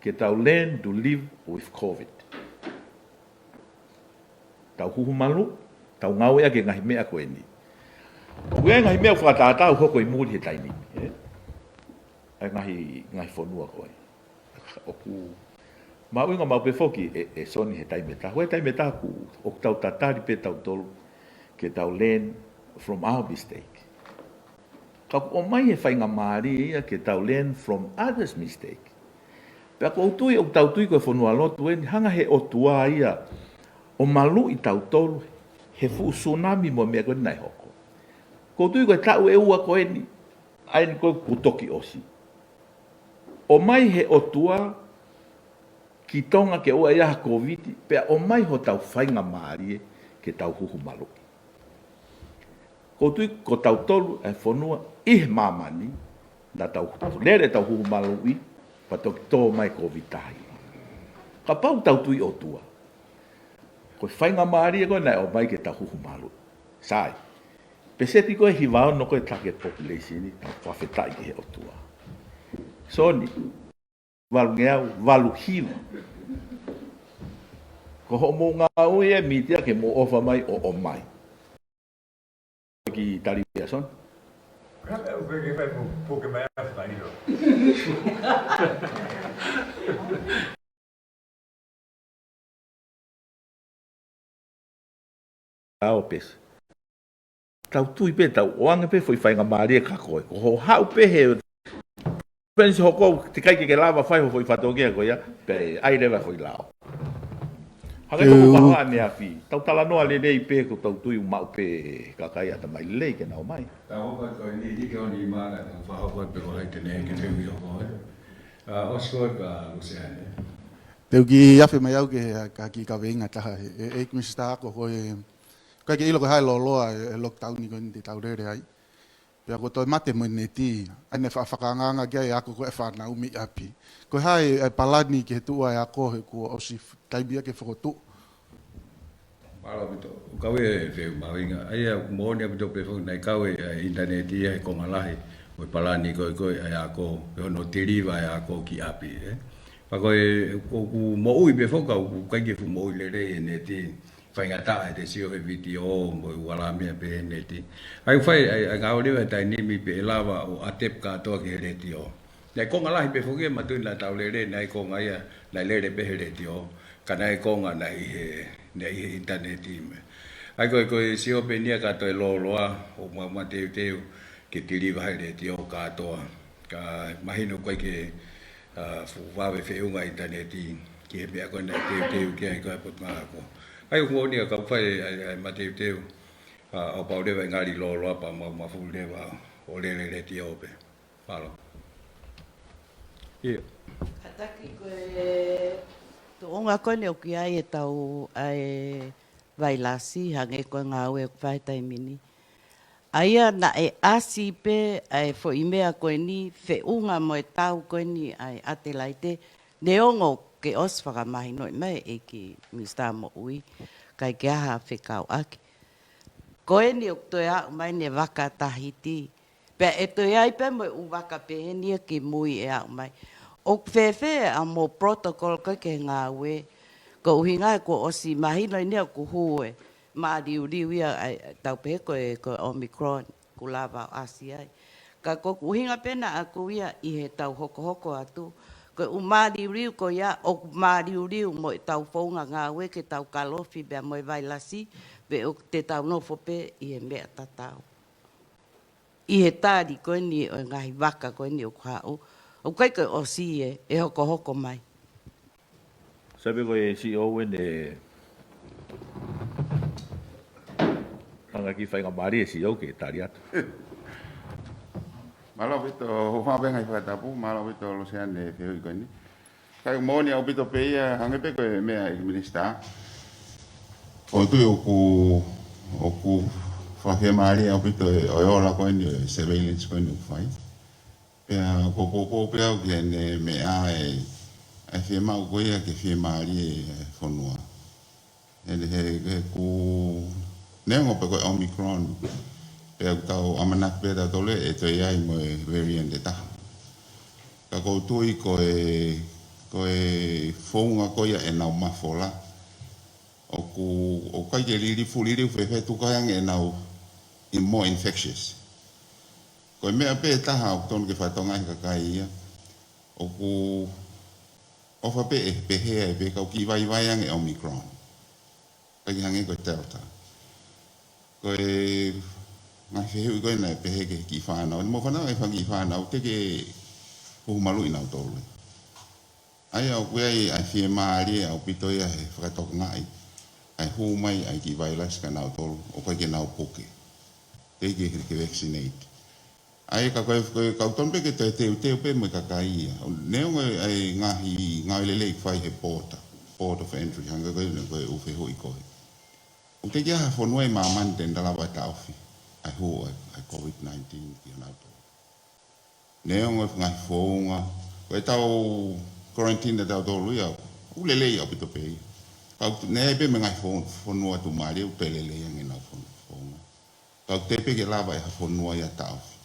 Ke tau learn to live with Covid. Tau huhu malu, tau ngāueʻaki e ngaahi meʻa ko eni. ʻOku ʻi ai e ngaahi meʻa ʻoku fakatātā ʻoku hoko ʻi muli he taimi ni, ē? ʻA e ngaahi, ngaahi fonua ko ē. ʻOku mahuʻinga maʻu pē foki ē, ē Soni he taimi ʻe taha. Ko e taimi ʻe taha ʻoku, ʻoku tau tatali pē tautolu. ke tau learn from our mistake. Ka ʻoku ʻomai he faingamālie ia ke tau learn from others' mistake. Pea ʻoku ou tui, ʻoku tau tui ko e fonua lotu eni, hanga he ʻOtua ia ʻo maluʻi tautolu he fuʻu tsunami mo e meʻa ko eni naʻe hoko. ʻOku ou tui ko e taʻu ʻe ua ko eni, ʻa eni ko ē kuo toki ʻosi. ʻOmai he ʻOtua ki Tonga ke ʻoua ʻe ʻi ai ha Covid, pea ʻomai hotau faingamālie ke tau huhu maluʻi. ʻOku ou tui ko tautolu e fonua ʻi he māmani, naʻa tau lele tau huhu maluʻi, pea toki tō mai Covid taha hiva. Kapau tau tui ʻOtua, ko e faingamālie ko ē naʻe ʻomai ke tau huhu maluʻi. Sai. Peseti ko ē hiva ono ko ē target population, tau fakafetaʻi ki he ʻOtua. Soni, valungeau, valu hiva. Ko hoʻomou ngāue ia mītia ke mou ʻofa mai ʻo ʻomai. Ki tali ia, Soni. Ka ʻoku ke fai pu-, puke mai ʻa Fatailo. Ao pes. Tau tui pē, tau ʻoange pē foʻi faingamālie kia koe. Ko hoʻo haʻu pē he pēnisi hoko, teʻeki ai ke ke lava fai ho foʻi fatongia ko ia, pea ʻai leva foʻi lao. Hangē ko Teu- ʻeku fakaʻaneafi, tau talanoa lelei pē ko tau tui ʻoku maʻu pē kakai ʻatamai lelei ke nau ō mai. Tau hoko atu ko eni, ʻi he ʻaho ni mānava, tau fakahoko atu pē ko hai te ne ke teu i hoko, ē. ʻA, ʻosi ko ē kia Luseane. Te u kiʻi afe mai au ki he, ʻa, kiʻi kaveinga ʻe taha, ē, ē, ʻEiki Minisitā, ko e, ʻikai ke ʻilo ko e hā e lōloa e, e lockdown ni ko eni te tau lele ai. Pea kuo toe mate mo e neti, ʻa eni fa-, fakaangaanga ki ai e ako ko ē ʻa e fānau mei ʻapi. Ko e hā e, e palani ki he tuʻu ʻa e ako he kuo ʻosi f-, taimi ia ke fokotuʻu. Mālō ʻaupito. ʻOku ou kau ʻi he fehuʻi mahuʻinga. ʻA ia, ʻoku moʻoni ʻaupito pē foki naʻe kau e, e ʻinitaneti ia he konga lahi ʻo e palani ko ē ko ē ʻa e ako, pe hono tiliva e ako ki ʻapi, ē. Pea ko e, ʻoku moʻui pē foki, ka ʻoku ʻikai ke fuʻu moʻui lelei e neti. Faingataʻa ʻete sio he vitiō mo e ua lā meʻa pē he neti. ʻA ia ʻoku fai, ʻa ia, ʻa ia ngāue leva he taimi ni pē ʻe lava ʻo adapt kātoa ki he letiō. Naʻe konga lahi pē foki ia, manatuʻi naʻa tau lele, naʻe konga ia, naʻe lele pē he letiō, ka naʻe konga naʻe ʻi he, naʻe ʻi he ʻinitaneti mo e. ʻA ia ko e, ko e sio pē eni ia ka toe lōloa, ʻo ma-, mateuteu, ke tiliva he letiō kātoa. Ka mahino ʻoku ʻikai ke, ʻa, fuʻu vave feʻunga ʻinitaneti ki he meʻa ko ē naʻe teuteu ki ai ko ē ʻa e Potungāue Ako. ʻA ia ʻoku moʻoni ia ka ʻoku fai ʻa e, ʻa e mateuteu, ʻa, ʻo pau leva ʻe ngali lōloa pea maumafuli leva ʻo lele letiō pē. Mālō. ʻIo. Kātaki ko e tuʻunga ko eni ʻoku ʻi ai e tau ʻa e vailasi, hangē ko e ngāue ʻoku fai he taimi ni. ʻA ia naʻe ʻasi pē ʻa e foʻi meʻa ko eni feʻunga mo e tau ko eni ʻa e ʻAtelaite, neongo ke ʻosi fakamahinoʻi mai ʻe he ʻEiki Minisitā Moʻui, ʻikai ke ʻi ai ha fekauʻaki. Ko eni ʻoku toe aʻu mai eni e vaka Tahiti. Pea ʻe toe ʻi ai pē mo e ʻū vaka pehē ni ia ki mui ʻe aʻu mai. ʻOku fēfē ʻa hoʻomou protocol ko ē ki he ngāue? Ko e ʻuhinga he kuo ʻosi mahino eni ia ʻoku hū e māliuliu ia, ʻa e, tau pehē ko e, ko e Omicron, kuo lava ʻo ʻasi ai. Ka ko ʻeku ʻuhinga pē ʻaʻaku ia ʻi heʻetau hokohoko atu, ko e ʻū māliuliu ko ia ʻoku māliuliu mo ʻetau founga ngāue ke tau kalofi pea mo e vailasi, pe ʻoku te tau nofo pē ʻi he meʻa tatau. ʻI he tali ko eni ʻo e ngaahi vaka ko eni ʻoku haʻu, ʻoku ʻikai ke ʻosi ē, ʻe hokohoko mai. Sai pē ko e C E O eni, hanga ki he faingamālie C E O ke tali atu. Mālō ʻaupito, ʻoku ou fakaʻapaʻapa he ngaahi fakatapu, mālō ʻaupito Luseane he fehuʻi ko eni. Kae moʻoni ʻaupito pē ia, hangē pē ko e meʻa ʻa e Minisitā. ʻOku ou tui ʻoku, ʻoku fakafiemālie ʻaupito e, ʻo e ola ko eni, e surveillance ko eni ʻoku fai. Pea ʻoku ou poupou pē au ki heʻene meʻa e, ʻa e fiemaʻu ko ia ke fiemālie e fonua. He, he, he ʻoku neongo pē ko e Omicron, pea ʻoku tau ʻamanaki pē tautolu ʻe toe ʻi ai mo e variant ʻe taha. Ka ʻoku ou tui ko e, ko e founga ko ia ʻenau mafola, ʻoku, ʻoku ʻikai ke liliu, fuʻu liliu fēfē, tuku ai ange ʻenau ʻi more infectious. Ko e meʻa pē ʻe taha ʻoku tonu ke fakatokangaʻi he kakai ia, ʻoku ʻofa pē ʻe pehē ai pē ka ʻoku kiʻi vaivai ange Omicron. ʻIkai ke hangē ko e Delta. Ko e ngaahi fehuʻi ko ē naʻe pehē ki he kiʻi fānau. Mo fānau, ʻa e fanga kiʻi fānau, teʻeki ke huhu maluʻi nautolu. ʻA ia ʻoku ʻi ai ʻa e fiemālie ʻaupito ia he fakatokangaʻi ʻa e hū mai ʻa e kiʻi vailasi kia nautolu, ʻoku ʻikai ke nau puke. Teʻeki ke, ke vaccinate. ʻA ia ka ko e, ko e kau tonu pē ke toe teuteu pē mo e kakai ia. Neongo ʻa e ngaahi ngāue lelei ʻoku fai he port, port of entry, hangē ko e, ko e ʻū fehuʻi ko ē. ʻOku teʻeki ai ha fonua ʻi māmani te ne lava ʻo taʻofi ʻa e hū ʻa e, ʻa e COVID nineteen kia nautolu. Neongo e ngaahi founga, ko ʻetau quarantine ʻatautolu ia, ʻoku lelei ʻaupito pē ia. Ka ʻoku, naʻe ʻi ai pē mo e ngaahi fon-, fonua tuʻumālie ʻoku toe lelei ange ʻenau fon-, founga. Ka ʻoku teʻeki pē ke lava ʻe ha fonua ia ʻo taʻofi.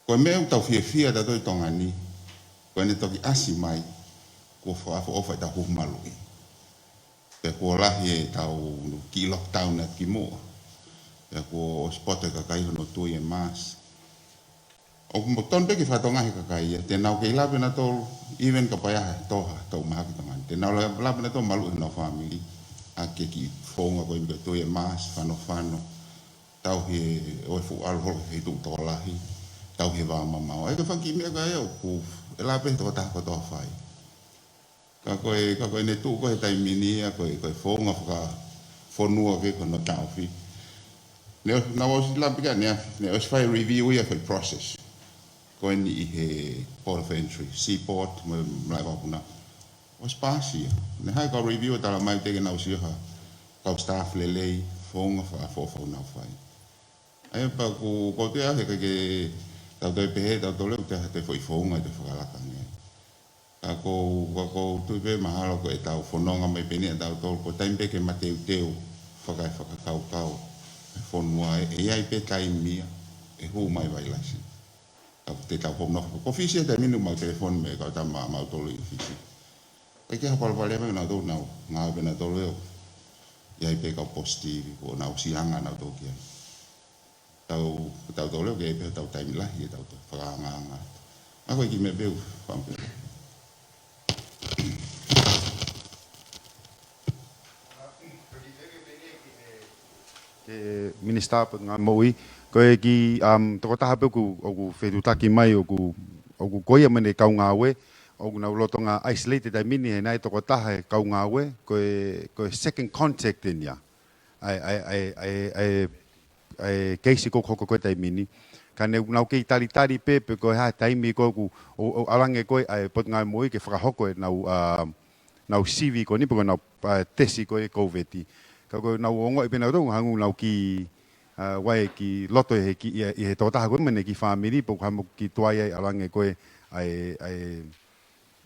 Ko e meʻa ʻoku tau fiefia ʻatautolu ʻi Tonga ni, ko ʻene toki ʻasi mai, kuo fakaʻofoʻofa ʻetau huhu maluʻi. Pea kuo lahi ʻetau kiʻi lockdown atu kimuʻa. Pea kuo ʻosi poto e kakai hono tui e mask. ʻOku tonu pē ke fakatokangaʻi he kakai ia, te nau kei lava pē nautolu, even kapau ʻe ʻi ai ha toha, tau mahaki Tonga ni. Te nau lava, lava pē nautolu maluʻi honau fāmili, ʻaki e kiʻi founga ko ē mo e tui e mask, fanofano. Tauhi e, ʻoua ʻe fuʻu ʻalu holo he tuʻu tokolahi, tauhi e vao mamao. ʻA ia ko e fanga kiʻi meʻa ko ia ʻoku, ʻe lava pē he tokotaha kotoa ʻo fai. Ka ko e, ka ko ʻene tuʻu ko ē he taimi ni ia, ko e, ko e founga fakafonua ko ē ko hono taʻofi. Naʻe ʻos-, naʻa ku ʻosi lave ki ai ʻaneafi, naʻe ʻosi fai review ia, fai process. Ko eni ʻi he Port of Entry, Seaport, mo e Malaʻe Vakapuna. ʻOsi paasi ia. Naʻe ʻi ai e kau review ʻo tala mai teʻeki ke nau sio ha kau staff lelei, founga fakaʻofoʻofa ʻoku nau fai. ʻA ia pea ʻoku, ʻoku ou tui au he ʻikai ke tau toe pehē, tau toe lea, ʻoku ʻikai ha toe foʻi founga ʻe toe fakalaka ange. Ka ʻoku ou, ka ʻoku ou tui pē mahalo ko ʻetau fononga mai pē eni ʻatautolu, ko e taimi pē ke mateuteu, faka-, fakakaukau e fonua ē, ʻe ʻi ai pē taimi ia ʻe hū mai vailasi. Ka ʻoku te tau hono, ko Fisi he taimi ni ʻoku mau telefoni mo e kau tama ʻamautolu ʻi Fisi. ʻIkai ke ha palopalema, nautolu nau ngāue pē nautolu ē, ʻi ai pē kau positive, ʻoku nau ʻosi hanga nautolu ki ai. Tau, tautolu ē, ʻoku ʻi ai pē hotau taimi lahi ʻetau toe fakaangaanga atu. ʻA ia ko e kiʻi meʻa pē ʻoku ou fakaʻamu pē. Ki he Minisitā Potungāue Moʻui, ko e kiʻi, um, tokotaha pē ʻoku, ʻoku fetuʻutaki mai, ʻoku, ʻoku ko ia mo ʻene kau ngāue, ʻoku nau lolotonga isolate he taimi ni, he naʻe tokotaha e kau ngāue, ko e, ko e second contact eni ia. ʻA e, ʻa e, ʻa e, ʻa e, ʻa e, ʻa e keisi ko ē ʻoku hoko ko ē he taimi ni. Ka ne nau kei talitali pē, pe ko e hā e taimi ko ē ʻoku, ʻo, ʻo ʻalu ange ko ē ʻa e Potungāue Moʻui ke fakahoko ʻenau, ʻa, ʻenau sivi ko eni, pe ko ʻenau, ʻa, tesi ko ē COVID. Ka ʻoku nau ongoʻi pē nautolu, hangē ʻoku nau kiʻi, ʻa, vaʻe ki loto ʻi he kiʻi, ʻi he, ʻi he tokotaha ko ē mo ʻene kiʻi fāmili, pe ko e hā mo e kiʻi tuai ai ʻalu ange ko ē ʻa e, ʻa e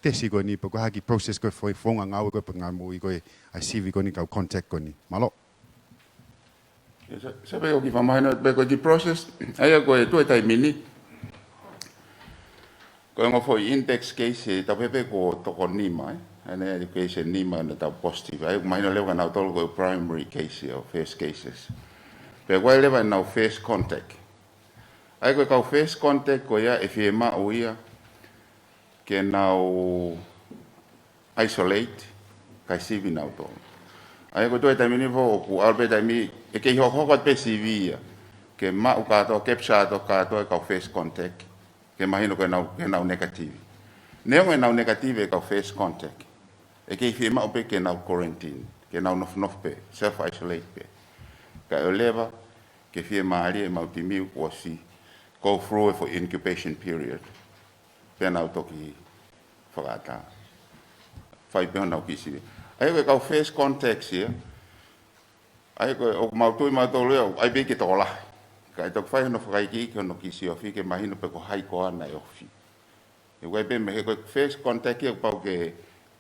tesi ko eni, pe ko e hā e kiʻi process ko ē fo-, founga ngāue ko ē Potungāue Moʻui ko ē ʻa e sivi ko eni kau contact ko eni. Mālō. ʻIo, sai, sai pē ʻoku ou kiʻi fakamahino pē ko e kiʻi process, ʻa ia ko e tuʻu he taimi ni. Ko e ongo foʻi index case, tau pehē pē kuo toko nima, ē. ʻA eni ʻa e case ʻe nima naʻa nau positive. ʻA ia ʻoku mahino leva kia nautolu ko e primary case ʻo first cases. Pea ko ē leva ʻenau first contact. ʻA ia ko e kau first contact ko ia ʻe fiemaʻu ia ke nau isolate, kae sivi nautolu. ʻA ia ko e tuʻu he taimi ni foki ʻoku ʻalu pē taimi, ʻe kei hokohoko atu pē sivi ia. Ke maʻu kātoa, capture atu kātoa e kau first contact. Ke mahino ko ʻenau, ko ʻenau negative. Neongo ʻenau negative e kau first contact, ʻe kei fiemaʻu pē ke nau quarantine, ke nau nofonofo pē, self isolate pē. Kae ʻoua leva ke fiemālie ʻemau timi kuo ʻosi go through e foʻi incubation period. Pea nau toki fakaʻatā. Fai pē honau kiʻi sivi. ʻA ia ko e kau first contacts ia. ʻA ia ko e, ʻoku mau tui mautolu ia, ʻoku ʻi ai pē ke tokolahi. Kae toki fai hono fakaikiiki hono kiʻi siofi ke mahino pe ko hai koā naʻe ofi. ʻOku ʻi ai pē meʻa he ko e first contact ia kuo pau ke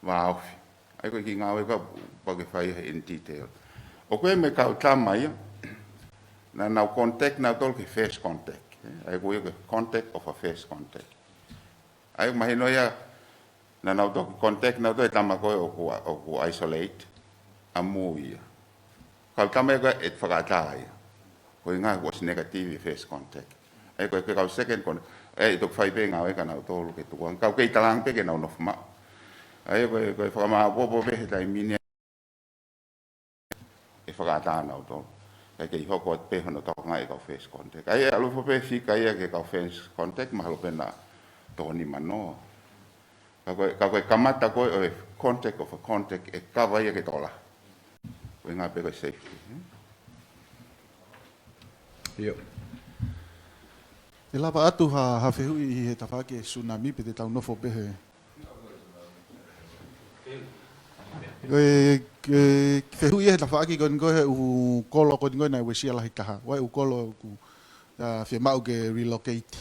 vāofi. ʻA ia ko e kiʻi ngāue kuo pau ke fai ia in detail. ʻOku ʻi ai mo e kau tama ia, naʻa nau contact nautolu ki he first contact. ʻA ia ko ia ko e contact of a first contact. ʻA ia ʻoku mahino ia, naʻa nau toki contact nautolu e tama ko ē ʻoku, ʻoku isolate, ʻamui ia. Kau tama ia ko ē ʻe fakaʻatā ia. Ko e ʻuhinga kuo ʻosi negative e first contact. ʻA ia ko e, ko e kau second contact, ʻe toki fai pē ngāue kia nautolu ke tukuange. Ka ʻoku kei talaange pē ke nau nofo maʻu. ʻA ia ko e, ko e fakamāʻopoʻopo pē he taimi ni ʻe fakaʻatā nautolu. ʻIkai ke hoko atu pē hono tokangaʻi e kau first contact. ʻA ia ʻalu hifo pē fika ia ki he kau first contact, mahalo pē naʻa toko nima noa. Ka ko e, ka ko e kamata ko ē ʻo e contact of a contact ʻe kava ia ke toko lahi. Ko e ʻuhinga pē ko e safety, ē? ʻIo. ʻE lava atu ha, ha fehuʻi ʻi he tafaʻaki e tsunami pe te tau nofo pē he. ʻE, ʻe, fehuʻi he tafaʻaki ko eni ko e ʻū kolo ko eni ko e naʻe uesia lahi taha. ʻA e ʻū kolo ʻoku, ʻa, fiemaʻu ke relocate.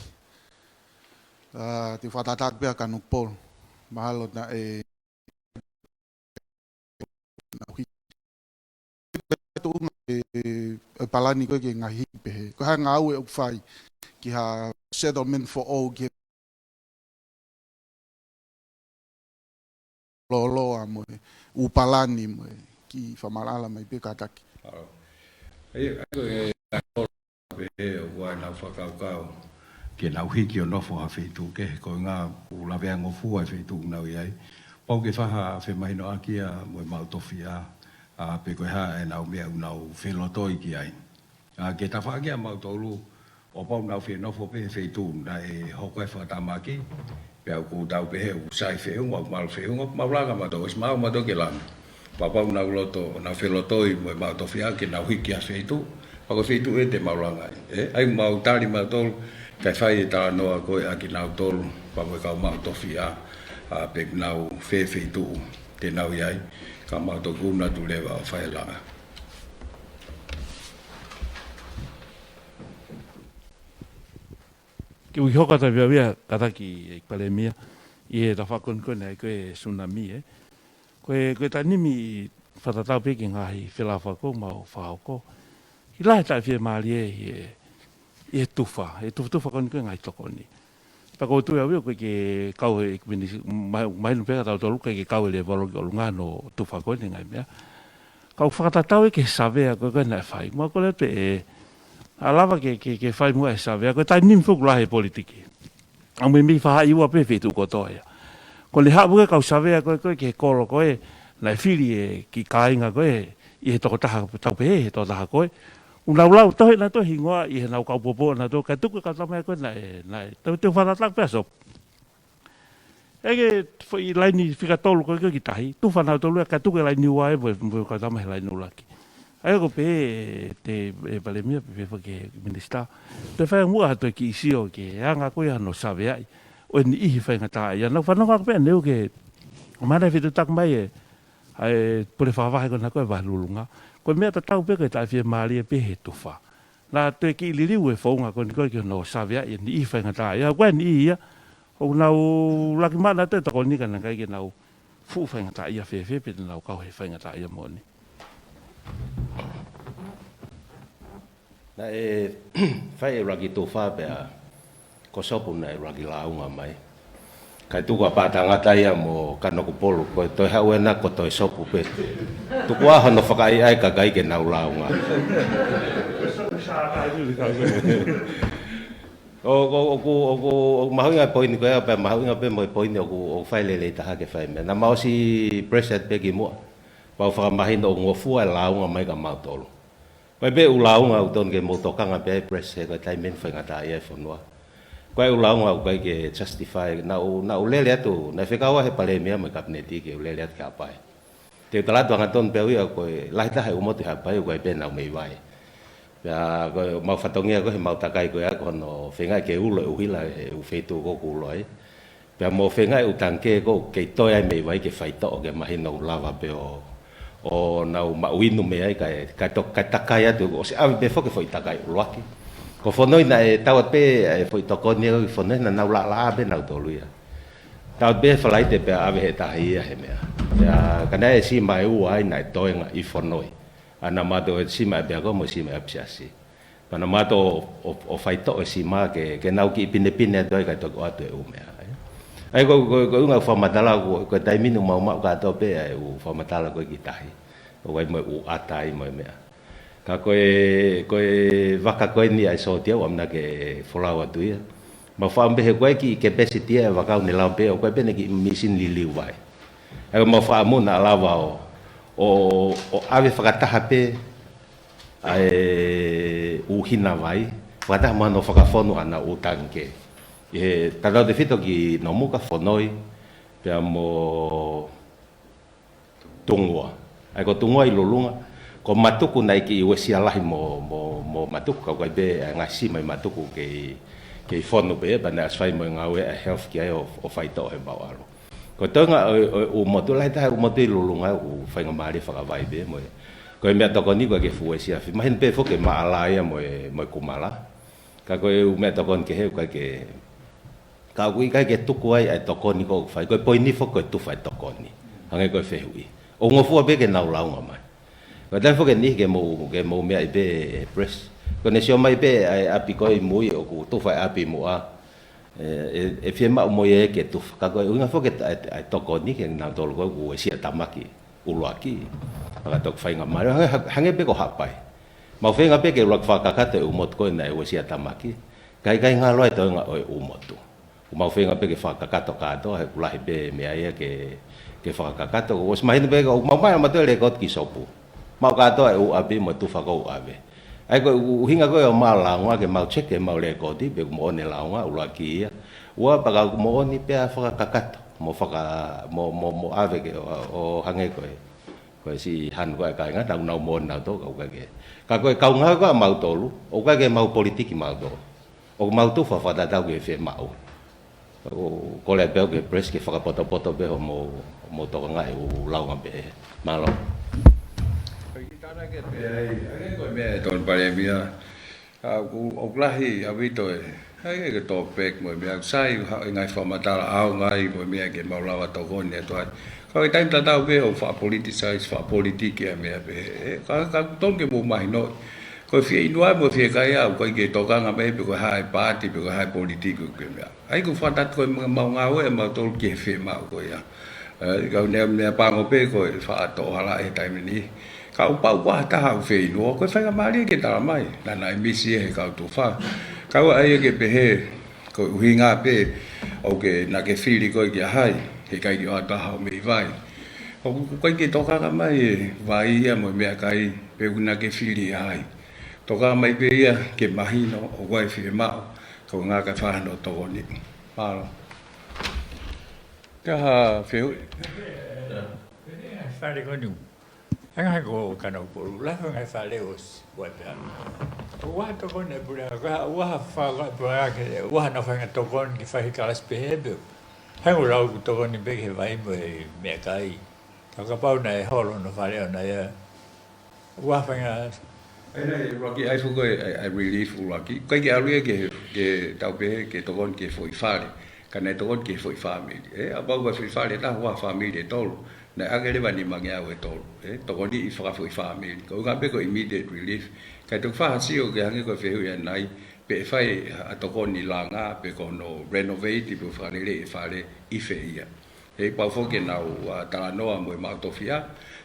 ʻA, te u fakatātā pē ʻa Kanokupolu. Mahalo naʻe naʻe hiki. Tuʻunga e, e palani ko ē ki he ngaahi hiki pehē. Ko e hā e ngāue ʻoku fai ki ha settlement foʻou ki he lōloa mo e ʻū palani mo e kiʻi fakamaʻalaʻala mai pē kātaki. ʻAo. ʻAi, ʻai ko e pehē ʻoku ʻi ai ʻenau fakakaukau ke nau hiki ʻo nofo ha feituʻu kehe, ko e ʻuhinga ʻoku lavea ngofua e feituʻu ʻoku nau ʻi ai. Pau ke fai ha femahinoʻaki ia mo e maʻu tofiʻa, ʻa, pe ko e hā ʻenau meʻa ʻoku nau felotoi ki ai. ʻA, ke tafaʻaki ʻa mautolu, ʻo pau nau fie nofo pē he feituʻu naʻe hoko ai e fakatamaki, pea ʻoku tau pehē ʻoku sai feʻunga, ʻoku malu feʻunga, ʻoku maʻulanga mautolu, ʻosi maʻu mautolu ke lanu. Pea pau nau loto, nau felotoi mo e maʻu tofiʻa ke nau hiki ha feituʻu, pea ko e feituʻu ē te maʻulanga ai. Ē, ʻai mau tali mautolu, kae fai e talanoa ko ē ʻa kinautolu, pea mo e kau maʻu tofiʻa, ʻa, pe nau fē feituʻu te nau ʻi ai, ka mau toki ʻunu atu leva ʻo fai e langa. Ke u ʻi hoka tavi avia kātaki e Palēmia, ʻi he tafaʻaki ko eni ko e tsunami, ē. Ko e, ko e taimi ni fakatatau pē ki he ngaahi felāveʻi ko ē ʻoku mau fakahoko. ʻI he lahi e taʻefiemālie ʻi he, ʻi he tufa, ʻi he tufatufa ko eni ko e ngaahi tokoni. Pea ʻoku ou tui au ia ʻoku ʻikai ke kau he minisi-, ma-, mahino pē kia tautolu ʻoku ʻikai ke kau he lēvolo ki ʻolunga hono tufa ko eni e ngaahi meʻa. Ka ʻoku fakatatau ia ki he savea ko ē ko ē naʻe fai. Mo e kole pē ʻe, ʻa lava ke, ke, ke fai muʻa e savea, ko e taimi ni foki ʻoku lahi e politiki. ʻA, meimei faʻahi ua pē feituʻu kotoa ia. Ko ʻene haʻu e kau savea ko ē ko ē ki he kolo ko ē, naʻe fili e kiʻi kāinga ko ē, ʻi he tokotaha, tau pehē he tokotaha ko ē. ʻOku nau lau tohi ʻenautolu e hingoa ʻi heʻenau kau poupou ʻanautolu, kae tuku e kau tama ko ē naʻe, naʻe, tau, tau fakatatau pē ʻa Sopu. ʻEke foʻi laini fika tolu ko ē ko ē ki tahi. Tufa nautolu ia kae tuku e laini ua ʻe, mo e, mo e kau tama he laini ʻuluaki. ʻA ia ʻoku ou pehē ʻe he Palēmia pea pehē foki ki he Minisitā. Toe fai muʻa ha toe kiʻi sio ki he anga ko ia hono saveaʻi ʻo e niʻihi faingataʻaʻia. Naʻa ku fanongo ʻaku pē ʻaneuhu ke, ʻomai ha fetuʻutaki mai ʻe, ʻa e pule fakavahe ko ena ko ē Vahelulunga. Ko e meʻa tatau pē ko e taʻefiemālie pē he tufa. Naʻa toe kiʻi liliu e founga ko eni ko ē ki hono saveaʻi e niʻihi faingataʻaʻia. Ko e niʻihi ia, ʻoku nau laki maʻa nautolu e tokoni ka naʻe ʻikai ke nau fuʻu faingataʻaʻia fēfē pe te nau kau he faingataʻaʻia moʻoni. Naʻe fai e ʻuluaki tufa pea ko Sopu naʻe ʻuluaki lāunga mai. Kae tuku ʻa Pātangata ia mo Kanokupolu, ko e toe haʻu ena ko Toe Sopu pē. Tuku ā hono fakaʻaiʻai e kakai ke nau lāunga. ʻO, ʻo, ʻoku, ʻoku, ʻoku mahuʻinga e poini ko ia, pea mahuʻinga pē mo e poini ʻoku, ʻoku fai lelei taha ke fai meʻa. Naʻa mau ʻosi press atu pē kimuʻa. Pea u fakamahino ʻoku ngofua e lāunga mai kia mautolu. Ko e pē ʻū lāunga ʻoku tonu ke mou tokanga pē ai press he ko e taimi eni faingataʻaʻia e fonua. Ko e ʻū lāunga ʻoku ʻikai ke justify, naʻa ku, naʻa ku lele atu, naʻe fekau ʻe he Palēmia mo e Kapineti ke u lele atu ki Haʻapai. Te u tala atu angatonu pē au ia ko e lahi taha e ʻū motu ʻi Haʻapai ʻoku ʻikai pē nau meimei. Pea ko e mau fatongia ko ē he mau takai ko ia ko hono feinga ke ulo e ʻuhila he ʻū feituʻu ko ē ʻoku ulo ai. Pea mo e feinga e ʻū tangikē ko ē ʻoku kei toe ai meimei ke faitoʻo ke mahino ʻoku lava pē ʻo, ʻo nau maʻu inu mei ai kae, kae to-, kae takai atu ʻosi ʻave pē foki e foʻi takai ʻuluaki. Ko Fonoi naʻe tau atu pē e foʻi tokoni ʻo Fonoi naʻa nau laʻalaʻā pē nautolu ia. Tau atu pē Falaite pea ʻave he tahi ia he meʻa. Pea ka naʻe sima ʻe ua ai naʻe toenga ʻi Fonoi. ʻA naʻa mautolu e sima ʻe Apiako mo e sima ʻe Apisiasi. Pea naʻa mautolu ʻo, ʻo, ʻo faitoʻo e sima ke, ke nau kiʻi pinepine atu ai kae toki ʻoatu e ʻū meʻa. ʻA ia ko, ko, ko e ʻuhinga ʻoku fakamatala ko, ko e taimi ni ʻoku mau maʻu kātoa pē ʻa e ʻū fakamatala ko ē ki tahi. ʻOku ʻi ai mo e ʻū ʻata ai mo e meʻa. Ka ko e, ko e vaka ko eni ʻa e sōtia ʻoku ʻamanaki ke folau atu ia. Mau faʻa pehē ko e kiʻi capacity ʻa e vaka ʻoku ne lava pē ʻo ko e pē ʻene kiʻi mīsini liliu vai. ʻA ia ʻoku mau faʻa muna lava ʻo, ʻo, ʻo ʻave fakataha pē ʻa e ʻū hina vai, fakataha mo hono fakafonu ʻa e ʻū tangikē. ʻI he tautautefito ki Nomuka, Fonoi, pea mo Tungua. ʻA ia ko Tungua ʻi Lulunga, ko Matuku naʻe kiʻi uesia lahi mo, mo, mo Matuku, ka ʻoku ʻikai pē ʻa e ngaahi sima ʻi Matuku kei, kei fonu pē, pea naʻe ʻosi fai mo e ngāue ʻa e health ki ai ʻo, ʻo faitoʻo he mau ʻalu. Ko e toenga ʻo, ʻo, ʻū motu, lahi taha ʻū motu ʻi Lulunga ʻoku faingamālie fakavaivai pē mo e. Ko e meʻatokoni ko ē ke fuʻu uesia afi. Mahino pē foki e maʻala ia mo e, mo e kumala. Ka ko e ʻū meʻatokoni kehe ʻoku ʻikai ke, ka ʻoku ʻikai ke tuku ai ʻa e tokoni ko ē ʻoku fai. Ko e poini foki ko e tufa e tokoni. Hangē ko e fehuʻi. ʻOku ngofua pē ke nau lāunga mai. Ko e taimi foki eni ke mou, ke mou meaʻi pē he press. Ko ʻene sio mai pē ʻa e ʻapi ko ē ʻi mui ʻoku tufa e ʻapi muʻa. ʻE, ʻe, ʻe fiemaʻu mo ia ke tufa. Ka ko e ʻuhinga foki ʻa e, ʻa e tokoni ke nau tolu ko ē ʻoku uesia tamaki ʻuluaki. Pea ka toki faingamālie. Hangē, hangē pē ko Haʻapai. Mau feinga pē ke ʻuluaki fakakakato e ʻū motu ko ē naʻe uesia tamaki. Ka ʻikai ngalo ai e toenga ʻo e ʻū motu. ʻOku mau feinga pē ke fakakakato kātoa, he ʻoku lahi pē meʻa ia ke, ke fakakakato. ʻOsi mahino pē ʻoku mau mai ʻa mautolu e lēkooti ki Sopu. Mau kātoa e ʻū ʻapi mo e tufa ko ē ʻoku ʻave. ʻA ia ko e ʻuhinga ko ē ʻo mau lāunga ke mau check e mau lēkooti, pe ʻoku moʻoni e lāunga, ʻuluaki ia. Ua, pea ka ʻoku moʻoni pea fakakakato, mo faka-, mo, mo, mo ʻave ke ʻo, ʻo hangē ko e, ko e siʻi hanu ko ē ʻa e kāinga, nau, nau moʻoni nau tō, ka ʻoku ʻikai ke. Ka ko e kaungā ko ē ʻa mautolu, ʻoku ʻikai ke mau politiki mautolu. ʻOku mau tufa fakatatau ki he fiemaʻu. ʻOku kole pē au ki he press ke fakapotopoto pē hoʻomou, hoʻomou tokangaʻi e ʻū lāunga pehē. Mālō. Ki tana ke pehē ai, ʻa ia ko e meʻa ʻe Tokoni Palēmia. ʻA, ʻoku, ʻoku lahi ʻaupito e. ʻA ia ke talk back mo e meʻa sai, ha, e ngaahi fakamatala ʻaonga ai mo e meʻa ke mau lava tokoni atu ai. Ka ko e taimi tatau pē ʻoku fakapoliticize, fakapolitiki ʻa e meʻa pehē. Ka, ka tonu ke mou mahinoʻi. Ko e fieinua mo e fiekaia ʻoku ʻikai ke tokanga mai pe ko e hā e paati, pe ko e hā e politiki ʻoku ke meʻa. ʻA ia ʻoku fakatatau ko e mau ngāue ʻa mautolu ki he fiemaʻu ko ia. ʻE, ka ʻoku ne, ne pango pē ko e faʻa toʻohalaʻi he taimi ni. Ka ʻoku pau ʻoku ʻi ai ha taha ʻoku fieinua, ko e faingamālie ke tala mai. Naʻa, naʻe misi ia he kau tufa. Ka ʻoku ʻai ia ke pehē, ko e ʻuhinga pē, ʻoku ke, naʻa ke fili koe kia hai, he ʻikai ke ʻoatu ha taha ʻo mei vai. ʻOku, ʻoku ʻikai ke tokanga mai e vai ia mo e meʻakai, pe ʻoku naʻa ke fili ʻa hai. Tokanga mai pē ia ke mahino ʻoku ʻi ai e fiemaʻu, ko e ʻuhinga ke fai hano tokoni. Mālō. Ka ha fehuʻi. Fale ko eni. Hanga he ko Kanokupolu, lahi e ngaahi fale ʻosi, ʻoku ʻi ai pē. ʻOku ʻi ai ha tokoni ʻa e puleʻanga, ʻoku ʻi ai ha, ʻoku ʻi ai ha fale ʻa e puleʻanga ke, ʻoku ʻi ai hano faʻahinga tokoni ke fai he kalasi pehē pē. Hangē ko e lau ʻoku tokoni pē ki he vai mo e meʻakai. Ka kapau naʻe holo hono fale ʻoʻona ia. ʻOku ʻi ai ha faʻahinga. ʻA ia naʻe ʻuluaki ʻai foki e, ʻa e, ʻa e relief ʻuluaki. ʻIkai ke ʻalu ia ke, ke tau pehē ke tokoni ki he foʻi fale. Ka naʻe tokoni ki he foʻi fāmili. ʻE, kapau ko e foʻi fale ʻe taha, ʻoku ʻi ai ha fāmili ʻe tolu. Naʻe ʻange leva ʻe nimangeau ʻe tolu. ʻE, tokoniʻi fakafoʻi fāmili. Ko e ʻuhinga pē ko e immediate relief. Kae toki fai ha sio ke hangē ko e fehuʻi ʻanenai. Pe ʻe fai ha tokoni langa, pe ko hono renovate, pe fakalele e fale ʻi fē ia. He ʻoku pau foki ke nau, ʻa, talanoa mo e maʻu tofiʻa,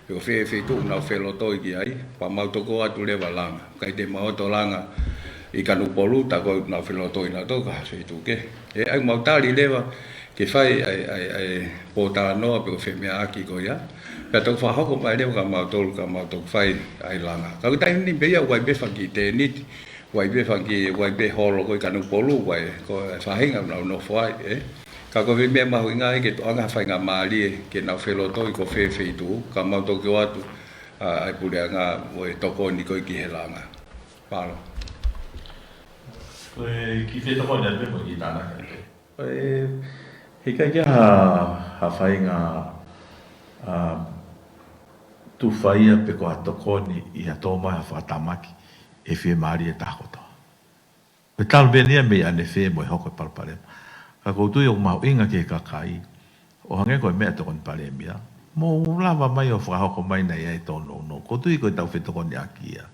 pe ko fē feituʻu ʻoku nau felotoi ki ai, pea mau toki ʻoatu leva langa. ʻIkai te mau ʻoatu langa ʻi Kanokupolu, tā ko ē ʻoku nau felotoi nautolu ki ha feituʻu kehe. He ʻoku mau tali leva ke fai ʻa e, ʻa e, ʻa e pōtalanoa pe ko e femeʻaʻaki ko ia. Pea toki fakahoko mai leva kia mautolu ka mau toki fai ʻa e langa. Ka ko e taimi ni pē ia ʻoku ʻi ai pē fanga kiʻi tēniti, ʻoku ʻi ai pē fanga kiʻi, ʻoku ʻi ai pē holo ko ē ʻi Kanokupolu, ʻoku ʻi ai, ko e faʻahinga ʻoku nau nofo ai, ē. Ka ko e meʻa mahuʻinga ia ke toʻo ange ha faingamālie ke nau felotoi ko fē feituʻu, ka mau toki ʻoatu, ʻa, ʻa e puleʻanga mo e tokoni ko ē ki he langa. Mālō. Ko e kiʻi fetokoni atu pē mo e kiʻi tānaki atu pē. ʻE, he ʻikai ke ʻi ai ha, ha faʻahinga, ʻa, tufa ia pe ko ha tokoni ʻi ha tō mai ha fakatamaki ʻe fiemālie e taha kotoa. Ko e talu pē eni ia mei ʻanefē mo e hoko e palopalema. Ka ʻoku ou tui ʻoku mahuʻinga ki he kakai, ʻo hangē ko e meʻa ʻa Tokoni Palēmia, mou lava mai ʻo fakahoko mai naʻa ʻi ai e tōnounou. ʻOku ou tui ko ʻetau fetokoniʻaki ia.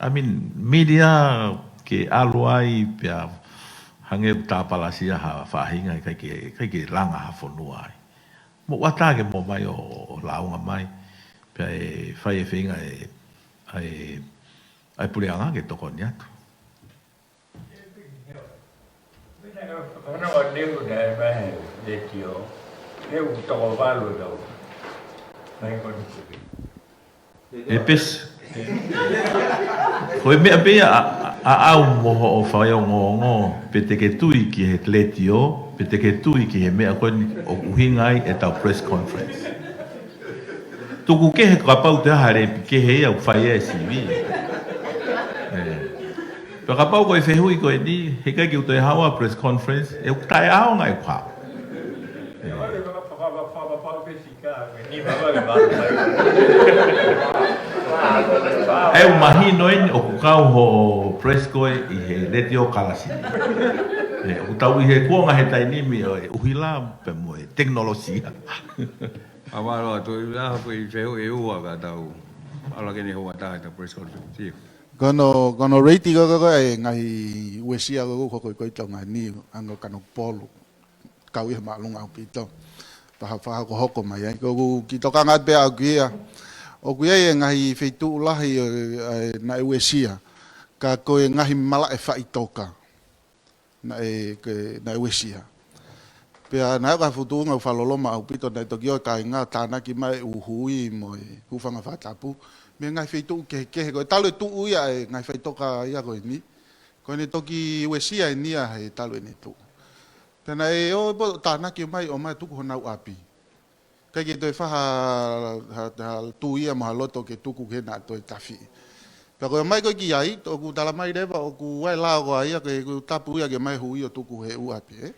I mean, media ke ʻalu ai pea hangē ʻoku tāpalasia ha faʻahinga ʻikai ke, ʻikai ke langa ha fonua ai. Mou ʻatā ke mou mai ʻo, ʻo lāunga mai. Pea ʻe fai e feinga e, ʻa e, ʻa e puleʻanga ke tokoni atu. Ē, pes, Ko e meʻa pē ia ʻa, ʻa, ʻaʻau mo hoʻo faiongoongo, pe te ke tui ki he letiō, pe te ke tui ki he meʻa ko eni ʻoku ʻuhinga ai ʻetau press conference. Tuku kehe kapau te aha lepi kehe ia ʻoku fai e C V. ʻE. Pea kapau ko e fehuʻi ko eni, heʻikai ke u toe haʻu ʻo press conference, ʻe ʻoku taʻeʻaonga ʻeku haʻu. ʻE. ʻE, ʻoku mahino eni ʻoku kau hoʻo press ko ē ʻi he letiō kalasi. ʻE, ʻoku tau ʻi he kuonga he taimi ni ʻo e ʻuhila pea mo e tekinolosia. Mālō atu, ʻi he ʻaho ko ē ʻi he fehuʻi ʻe ua ka tau ala ke ne hoa taha ʻeta press conference. Ko hono, ko hono rate ko ē ʻa e ngaahi uesia ko ē ʻoku hoko ʻi Tonga ni, ʻa e Kanokupolu. Kau ia māʻolunga ʻaupito. Pea ha faʻahokohoko mai ai. Ko ʻeku kiʻi tokanga pē ʻaʻaku ia. ʻOku ʻi ai e ngaahi feituʻu lahi ʻo, ʻa e, naʻe uesia. Ka ko e ngaahi malaʻe faʻitoka. Naʻe, ke, naʻe uesia. Pea naʻe ʻi ai ha fuʻu tuʻunga ʻoku fakaloloma ʻaupito, naʻe toki ʻi ai e kāinga tānaki mai e ʻū hui mo e hūfanga fakatapu. Mei he ngaahi feituʻu kehekehe, ko e talu e tuʻu ia e ngaahi faʻitoka ia ko eni. Ko ʻene toki uesia eni ia he talu ʻene tuʻu. Pea naʻe ō e po tānaki mai ʻo mai tuku honau ʻapi. ʻIkai ke toe fai ha, ha, ha tui ia mo ha loto ke tuku ke na toe tafi. Pea ko e ō mai ko ē ki ai, ʻoku tala mai leva, ʻoku ʻi ai e lao ko ia, ke ʻoku tapu ia ke mai hui ʻo tuku he ʻū ʻapi, ē.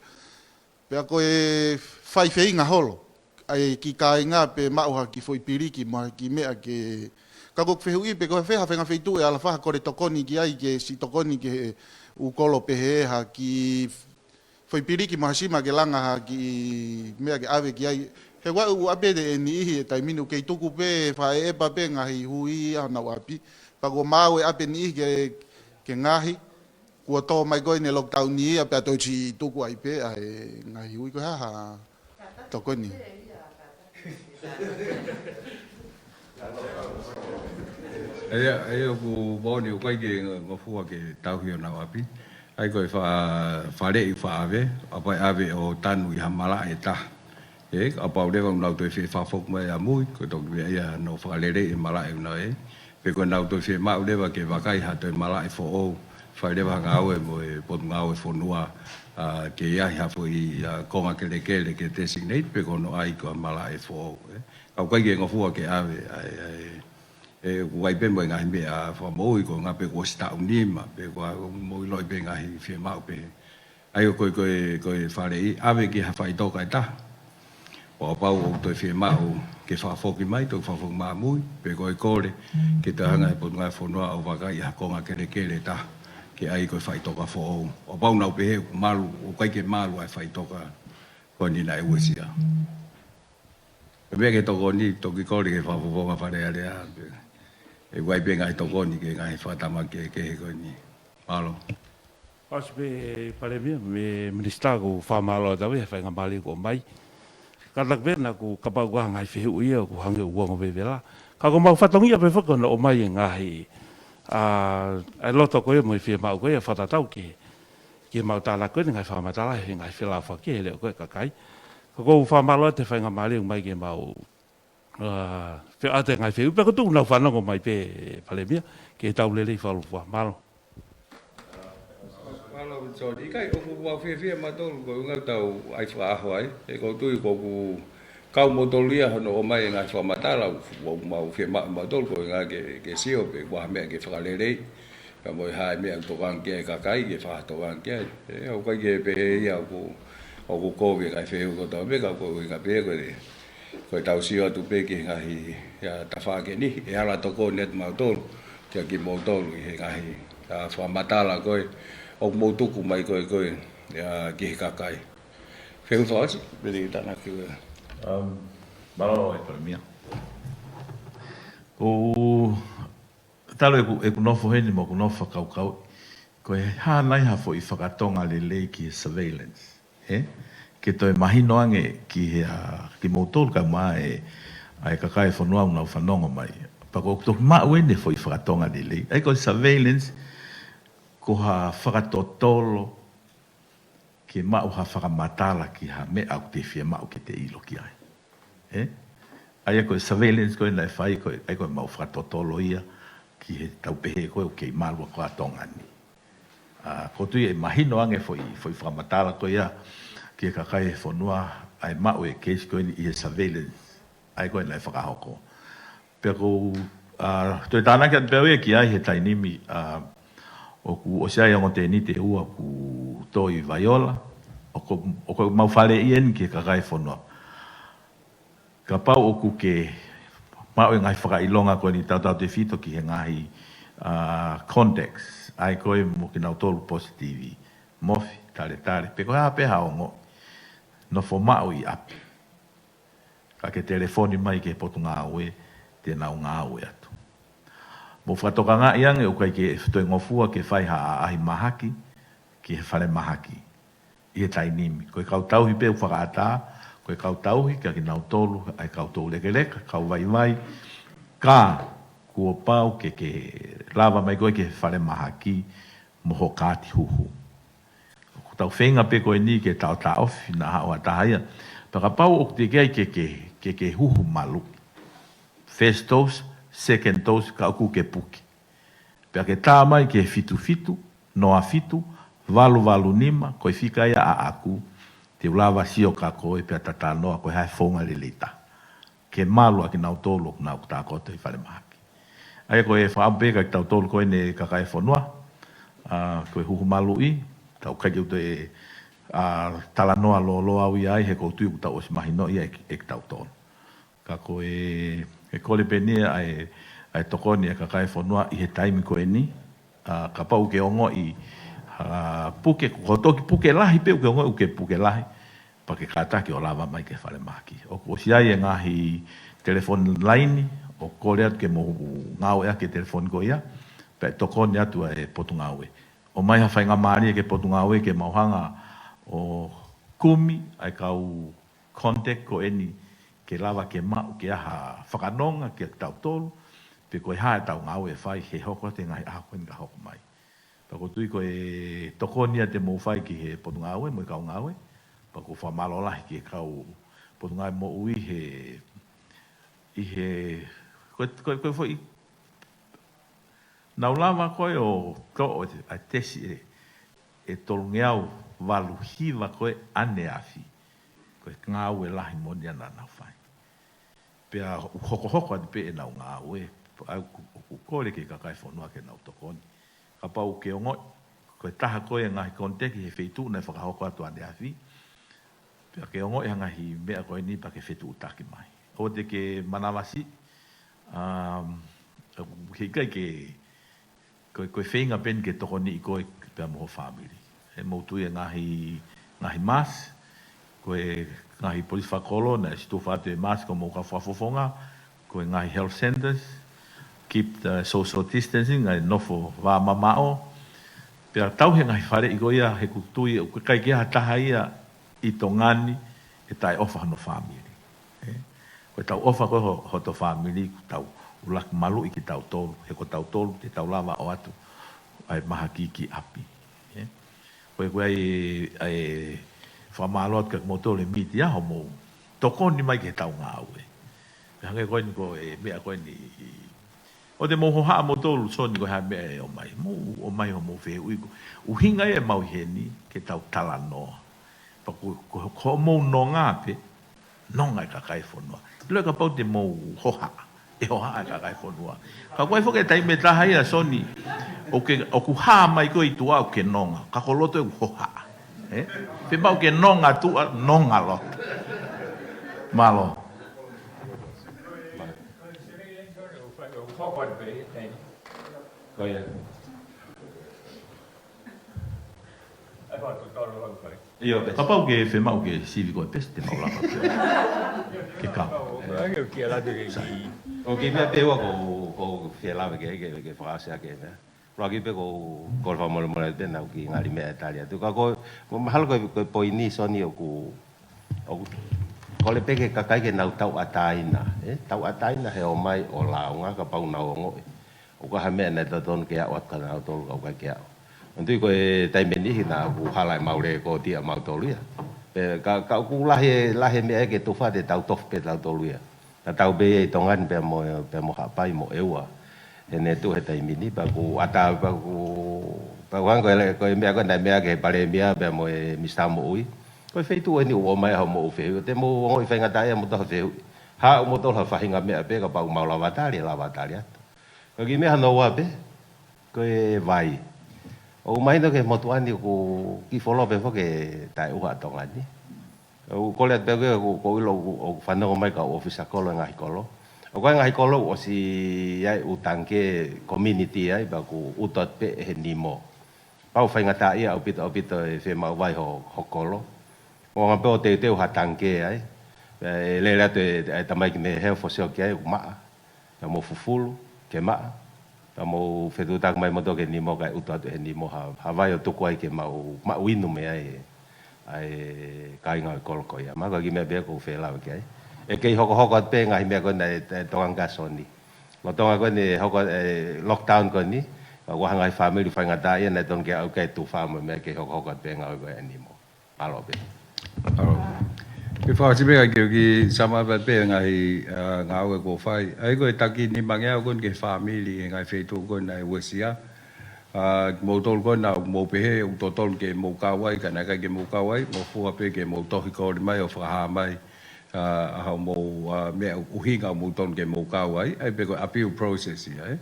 Pea ko e fai feinga holo, ʻa e kiʻi kāinga pē maʻu ha kiʻi foʻi piliki, mo ha kiʻi meʻa ke, ka ko ʻeku fehuʻi pē, ko e fē ha faʻahinga feituʻu ʻe ala fai ha kole tokoni ki ai, ke siʻi tokoni ki he ʻū kolo pehē ha kiʻi foʻi piliki mo ha sima ke langa ha kiʻi meʻa ke ʻave ki ai. He ʻoku ʻi ai e ʻū ʻapi ʻe niʻihi he taimi ni ʻoku kei tuku pē, fakaʻeʻepa pē ngaahi hui ʻa honau ʻapi. Pea kuo maau e ʻapi ʻe niʻihi ke, ke ngaahi, kuo tō mai ko ē ʻene lockdown ia pea toe siʻi tuku ai pē ʻa e ngaahi hui ko e hā ha tokoni. ʻA ia, ʻa ia ʻoku moʻoni ʻoku ʻikai ke ngofua ke tauhi honau ʻapi. ʻA ia ko e fa-, faleʻi fakaʻave, ʻa ia ʻave ʻo tanu ʻi ha malaʻe ʻe taha. ʻE, kapau leva ʻoku nau toe fie fakafoki mai ʻamui, ko e toki meʻa ia hono fakaleleiʻi e malaʻe ʻoku nau ʻi ai. Pe ko ʻenau toe fiemaʻu leva ke vakai ha toe malaʻe foʻou, fai leva ha ngāue mo e Potungāue Fonua, ʻa, ke ʻi ai ha foʻi, ʻa, konga kelekele ke designate, pe ko hono ʻai ko ha malaʻe foʻou, ē. Ka ʻoku ʻikai ke ngofua ke ʻave, ʻa e, ʻa e, ʻe, ʻoku ʻi ai pē mo e ngaahi meʻa fakamoʻui, ko e ngaahi pē kuo ʻosi taʻu nima, pe ko e ʻoku mou ʻiloʻi pē ngaahi fiemaʻu pehē. ʻA ia ko e, ko e, ko e faleʻi, ʻave ki ha faʻitoka ʻe taha. ʻO kapau ʻoku toe fiemaʻu ke fakafoki mai, toe fakafoki mai ʻamui, pe ko e kole, ke toe hanga he Potungāue Fonua ʻo vakai ha konga kelekele ʻe taha, ke ʻai ko e faʻitoka foʻou. ʻO kapau nau pehē ʻoku malu, ʻoku ʻikai ke malu ʻa e faʻitoka ko eni naʻe uesia. Ko e meʻa ke tokoni, toki kole ke fakafofonga Fale Alea, pe, ʻe ʻi ai pē ngaahi tokoni ki he ngaahi fakatamaki kehekehe ko eni. Mālō. ʻOsi pē Palēmia, mo e Minisitā, ʻoku ou fakamālō atu he faingamālie kuo ʻomai. Kātaki pē naʻa ku kapau ko e ngaahi fehuʻi ia, ʻoku hangē ʻoku ongo vevela. Ka ko ʻemau fatongia pē foki hono ʻomai e ngaahi, ʻa, e loto ko ia mo e fiemaʻu ko ia fakatatau ki, ki heʻemau tānaki ko eni ngaahi fakamatala he ngaahi felāveʻi he leʻo ko ē ʻa e kakai. Ka ʻoku ou fakamālō atu he faingamālie ʻoku ʻomai ke mau, ʻa, feʻate ngaahi fehuʻi, pea ko e tuʻu naʻa nau fanongo mai pē Palēmia, ke tau lelei fakalūkufua. Mālō. Mālō, John. ʻIkai, ʻoku mau fiefia mautolu, ko e ʻuhinga ʻoku tau ʻai fakaʻaho ai. ʻE, ʻoku ou tui ʻoku kau mautolu ia hono ʻomai e ngaahi fakamatala, ʻoku mau fiemaʻu mautolu, ko e ʻuhinga ke, ke sio pe ko e hā e meʻa ke fakaleleiʻi. Pea mo e hā e meʻa ʻoku tokanga ki ai e kakai, ke fakatokanga ki ai. ʻE, ʻoku ʻikai ke pehē ia ʻoku, ʻoku kovi e ngaahi fehuʻi kotoa pē, ka ko e ʻuhinga pē ko e, ko ʻetau sio atu pē ki he ngaahi, ʻa, tafaʻaki ni, ʻe ala tokoni atu mautolu, kia kimoutolu ʻi he ngaahi, ʻa, fakamatala ko ē, ʻoku mou tuku mai ko ē, ko ē, ʻa, ki he kakai. Fehuʻi fakaʻosi, pea te u tānaki ko ē. Um, mālō e Palēmia. ʻO talu ʻeku, ʻeku nofo heni mo ʻeku nofo fakakaukau, ko e hā nai ha foʻi fakatonga lelei ki he surveillance, ē? Ke toe mahino ange ki he, ʻa, kimoutolu kae ʻumaʻā e, ʻa e kakai e fonua ʻoku nau fanongo mai. Pea ko ʻeku toki maʻu eni e foʻi fakatonga lelei. ʻA ia ko e surveillance, ko ha fakatotolo ke maʻu ha fakamatala ki ha meʻa ʻoku te fiemaʻu ke te ʻilo ki ai. Ē? ʻA ia ko e surveillance ko ē naʻe fai ko ē, ʻa ia ko ʻemau fakatotolo ia, ki he tau pehē ko ē ʻoku kei malu ʻa Tonga ni. ʻA, ʻoku ou tui ʻe mahino ange foʻi, foʻi fakamatala ko ia ki he kakai e fonua ʻa e maʻu e keisi ko eni ʻi he surveillance ʻa ia ko ē naʻe fakahoko. Pea ʻoku ou, ʻa, toe tānaki atu pē au ia ki ai he taimi ni, ʻa, ʻoku ʻosi ʻi ai ongo tēniti ʻe ua kuo tō ʻi Vaiola, ʻoku, ʻoku mau faleʻi eni ki he kakai e fonua. Kapau ʻoku ke maʻu e ngaahi fakaʻilonga ko eni tautautefito ki he ngaahi, ʻa, contacts ʻa ia ko ē mo kinautolu positive, mofi, taletale, pe ko e hā pē ha ongo, nofo maʻu ʻi ʻapi. Ka ke telefoni mai ki he potungāue te nau ngāue atu. Mou fakatokangaʻi ange ʻoku ʻikai ke toe ngofua ke fai ha ʻaʻahi mahaki ki he falemahaki ʻi he taimi ni. Ko e kau tauhi pē ʻoku fakaʻatā, ko e kau tauhi kia kinautolu ʻa e kau toulekeleka, kau vaivai, ka kuo pau ke ke lava mai koe ki he falemahaki mo ho kaati huhu. ʻOku tau feinga pē ko eni ke taʻotaʻofi naʻa haʻu ha taha ia. Pea kapau ʻoku teʻeki ai ke ke, ke ke huhu malu, first dose, second dose, ka ʻoku ke puke. Pea ke tā mai ki he fitu fitu, noa fitu, valu valu nima, ko e fika ia ʻaʻaku, te u lava sio kia koe pea ta talanoa ko e hā e founga lelei taha ke malu ʻa kinautolu ʻoku nau tākoto ʻi falemahaki. ʻA ia ko e fakaʻamu pē kia kitautolu ko eni kakai e fonua, ʻa, ko e huhu maluʻi, tau ʻikai ke u toe, ʻa, talanoa lōloa au ia ai he ʻoku ou tui ʻoku tau ʻosi mahinoʻi ia ʻe, ʻe kitautolu. Ka ko e, e kole pē eni ʻa e, ʻa e tokoni ʻa e kakai e fonua ʻi he taimi ko eni, ʻa, kapau ʻoku ke ongoʻi, ʻa, puke, ko e toki puke lahi pē ʻoku ke ongoʻi ʻoku ke puke lahi, pea ke kātaki ʻo lava mai ki he falemahaki. ʻOku ʻosi ʻi ai e ngaahi telefoni laini, ʻoku kole atu ke mou ngāueʻaki e telefoni ko ia, pea ʻe tokoni atu ʻa e potungāue. ʻOmai ha faingamālie ki he potungāue ke mau hanga ʻo kumi ʻa e kau contact ko eni ke lava ke maʻu ke ʻai ha fakanonga kia kitautolu, pe ko e hā ʻetau ngāue ʻe fai he hoko atu e ngaahi ʻaho ko eni ka hoko mai. Pea ʻoku ou tui ko e tokoni ia te mou fai ki he potungāue mo e kau ngāue, pea ʻoku ou fakamālō lahi ki he kau potungāue moʻui he, ʻi he, ko e, ko e, ko e foʻi nau lava ko ē ʻo toʻo ʻa e tesi ʻe, ʻe tolungeau valu hiva ko ē ʻaneafi, ko e ngāue lahi moʻoni ia naʻa nau fai. Pea ʻoku hokohoko atu pē ʻenau ngāue, ʻa ia ʻoku, ʻoku kole ki he kakai e fonua ke nau tokoni. Kapau ʻoku ke ongoʻi, ko e taha ko ē ngaahi contact he feituʻu naʻe fakahoko atu ʻaneafi, pea ke ongoʻi ha ngaahi meʻa ko eni pea ke fetuʻutaki mai. ʻOua te ke manavasiʻi, um, he ʻikai ke, ko, ko e feinga pē eni ke tokoniʻi koe pea mo ho fāmili. ʻE mou tui e ngaahi, ngaahi mask, ko e ngaahi polisi fakakolo naʻe ʻosi tufa atu e mask ko homou kau fakafofonga, ko e ngaahi health centres, keep the social distancing, ngaahi nofo vā mamaʻo. Pea tauhi e ngaahi faleʻi ko ia he ʻoku ou tui ʻoku ʻikai ke ʻi ai ha taha ia ʻi Tonga ni ʻe taʻeʻofa hono fāmili. ʻE? Ko ʻetau ʻofa ko ē ho, hoto fāmili, ʻoku tau ʻuluaki maluʻi kitautolu, he ko tautolu te tau lava ʻo ʻoatu ʻa e mahaki ki ʻapi. ʻE? Ko e, ko e ʻai, ʻai fakamālō atu kia kimoutolu e mītia hoʻomou tokoni mai ki heʻetau ngāue. Pea hangē ko eni ko e meʻa ko eni ʻoku te mou hohaʻa moutolu Soni ko e hā e meʻa ʻe ʻomai. Mou ʻomai hoʻomou fehuʻi ko e ʻuhinga ia ʻemau ʻi heni ke tau talanoa. Pea ko, ko, ko hoʻomou nonga pē, nonga e kakai e fonua. ʻIlo kapau te mou hohaʻa, ʻe hohaʻa e kakai e fonua. Ka ko e foki e taimi ʻe taha ia Soni, ʻoku ke, ʻoku hā mai koe ʻi tuʻa ʻoku ke nonga, ka ko loto ʻoku hohaʻa. ʻE? Pea ʻoku ke nonga tuʻa, nonga loto. Mālō. Ko ia. ʻIo, pea kapau ʻoku ke fiemaʻu ke sivi koe pē, te mau lava ke, ke kau. ʻOku ke meʻa pē ua ko, ko fiemaʻu ke, ke, ke fakaʻosi ʻaki e meʻa. Laki pē ko, ko e fakamolemole pē naʻa ku kiʻi ngali meʻa e tali atu. Ka ko, ko mahalo ko, ko e poini Soni ʻoku, ʻoku kole pē ke kakai ke nau tauʻatāina, ʻe? Tauʻatāina he ʻomai ʻo lāunga kapau nau ongoʻi ʻoku ʻi ai ha meʻa naʻe totonu ke aʻu atu kia nautolu ka ʻoku ʻikai ke aʻu. ʻOku ou tui ko e taimi ʻe niʻihi naʻa ku hala ʻemau lēkooti ʻamautolu ia. Pea ka, ka ʻoku lahi, lahi e meʻa ke tufa te tau tofu pē tautolu ia. Tatau pē ia ʻi Tonga ni pea mo, pea mo Haʻapai mo ʻEua. He ne tuʻu he taimi ni, pea ʻoku ʻatā, pea ʻoku, pea ʻoku hangē ko e, ko e meʻa ko ē naʻe meʻa ki ai e Palēmia pea mo e Minisitā Moʻui. Ko e feituʻu eni ʻoku ʻomai ai hoʻomou fehuʻi. Te mou ongoʻi faingataʻaʻia moutolu ha fehuʻi. Haʻu moutolu ha faʻahinga meʻa pē kapau ʻoku mau lava tali, lava tali atu. Ko e kiʻi meʻa hono ua pē, ko e vai. ʻOku mahino ki he motuʻa ni ʻoku kiʻi fuoloa pē foki e taʻeʻuha ʻa Tonga ni. ʻOku kole atu pē ʻoku, ʻoku, ʻoku ou ʻilo ʻoku, ʻoku fanongo mai e kau ʻōfisa kolo he ngaahi kolo. ʻOku ʻi ai e ngaahi kolo ʻoku ʻosi ʻi ai e ʻū tangikē community ai, pea ʻoku ʻutu atu pē ʻe he nimo. Pau faingataʻaʻia ʻaupito, ʻaupito e fiemaʻu vai ho, ho kolo. ʻOku anga pē ʻo teuteu ha tangikē ai. ʻE lele atu e, e tamaiki mei he health ʻo sio ki ai ʻoku maʻa. Pea mou fufulu ke maʻa. Pea mou fetuʻutaki mai moutolu ki he nimo kae ʻutu atu ʻe he nimo ha, ha vai ʻo tuku ai ke maʻu, maʻu inu mei ai ʻa e kāinga ʻo e kolo ko ia. Mahalo ko e kiʻi meʻa pē ia ʻoku ou fie lave ki ai. ʻE kei hokohoko atu pē ngaahi meʻa ko ena ʻe, ʻe Tonga Gasoni. Lolotonga ko eni e hoko, e lockdown ko eni, ʻoku ʻi ai ha ngaahi fāmili faingataʻaʻia naʻe tonu ke aʻu ki ai e tufa mo e meʻa, kei hokohoko atu pē ngāue ko ē ʻa e nimo. Mālō pē. Mālō. Ke fakaʻosi pē ke u kiʻi sum up pē ngaahi, ʻa, ngāue kuo fai. ʻA ia ko e taki nimangeau ko eni ki he fāmili he ngaahi feituʻu ko ena ʻe uesia. ʻA, kimoutolu ko ena ʻoku mou pehē ʻoku totonu ke mou kau ai, ka naʻe ʻikai ke mou kau ai, mou fua pē ke mou tohi kole mai ʻo fakahā mai, ʻa, ʻa hoʻomou, ʻa, meʻa ʻuhinga ʻoku mou totonu ke mou kau ai, ʻa ia pē ko e appeal process ia, ē.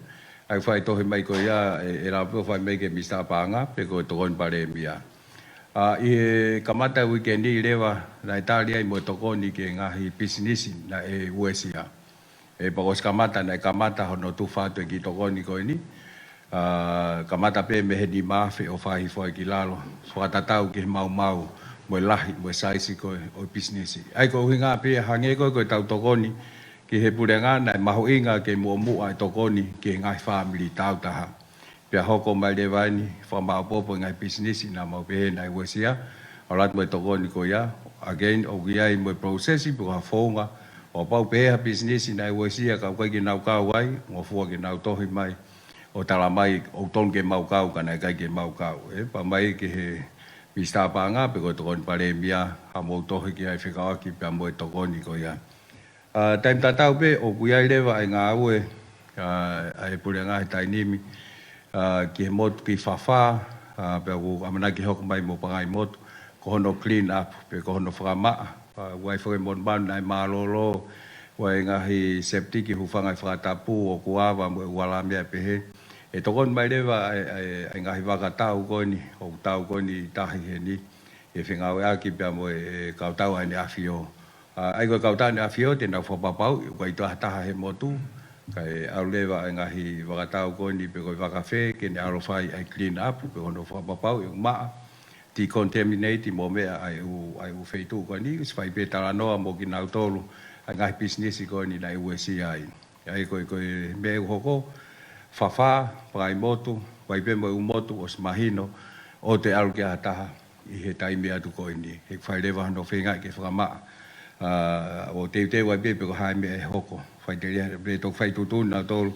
ʻA ia fai tohi mai ko ia, ʻe, ʻe lava pē ʻo fai mai ki he Minisitā Paʻanga, pe ko e Tokoni Palēmia. ʻA, ʻi he kamata e uike ni leva, naʻe tali ai mo e tokoni ki he ngaahi pisinisi naʻe uesia. ʻE, pea kuo ʻosi kamata, naʻe kamata hono tufa atu e kiʻi tokoni ko eni. ʻA, kamata pē mei he nima afe ʻo fakahifo ai ki lalo. Fakatatau ki he maumau, mo e lahi, mo e saisi ko ē ʻo e pisinisi. ʻA ia ko e ʻuhinga pē ia hangē ko ē ko ʻetau tokoni ki he puleʻanga, naʻe mahuʻinga ke muʻomuʻa e tokoni ki he ngaahi fāmili tāutaha. Pea hoko mai leva eni, fakamaopoopo e ngaahi pisinisi naʻa mau pehē naʻe uesia, ʻalu atu mo e tokoni ko ia, again, ʻoku ʻi ai mo e process, pe ko ha founga, ʻo kapau pehē ha pisinisi naʻe uesia, ka ʻoku ʻikai ke nau kau ai, ngofua ke nau tohi mai, ʻo tala mai, ʻoku totonu ke mau kau, ka naʻe ʻikai ke mau kau. ʻE, pea mai ki he Minisitā Paʻanga, pe ko e Tokoni Palēmia, haʻamou tohi ki ai fekauʻaki pea mo e tokoni ko ia. ʻA, taimi tatau pē, ʻoku ʻi ai leva e ngāue, ʻa, ʻa e puleʻanga he taimi ni, ʻa, ki he motu ki Fafā, ʻa, pea ʻoku ʻamanaki hoko mai mo Pangaimotu, ko hono clean up, pe ko hono fakamaʻa. ʻA, ʻoku ʻi ai foki e monumanu naʻe mālōlō, ʻoku ʻi ai e ngaahi septic hūfanga ʻi Fakatapu, ʻoku ava mo e ʻū ala meʻa pehē. ʻE tokoni mai leva ʻa e, ʻa e, ʻa e ngaahi vaka tau ko eni, ʻoku tau ko eni ʻi tahi heni, ʻe fengāueʻaki pea mo e, e kau tau ʻa ʻEne ʻAfio. ʻA, ʻa ia ko e kau tau ʻa ʻEne ʻAfio, te nau fakapapauʻi, ʻoku ʻikai toe ʻi ai ha taha he motu, kae ʻalu leva e ngaahi vaka tau ko eni pe ko e vaka fē, ke ne ʻalu ʻo fai ʻa e clean up, pe ko hono fakapapauʻi ʻoku maʻa, decontaminate mo e meʻa ʻa e ʻū, ʻa e ʻū feituʻu ko eni, ʻosi fai pē talanoa mo kinautolu, ʻa e ngaahi pisinisi ko eni naʻe uesia ai. ʻA ia ko e, ko e meʻa ʻoku hoko, Fafā, Pangaimotu, ʻoku ʻi ai pē mo e ʻū motu ʻosi mahino, ʻoku toe ʻalu ki ai ha taha, ʻi he taimi atu ko eni. He ʻoku fai leva hono feingaʻi ke fakamaʻa. ʻA, ʻo teuteu ai pē pe ko e hā e meʻa ʻe hoko. Faʻiteliha, pe toki fai tuʻutuʻuni nautolu,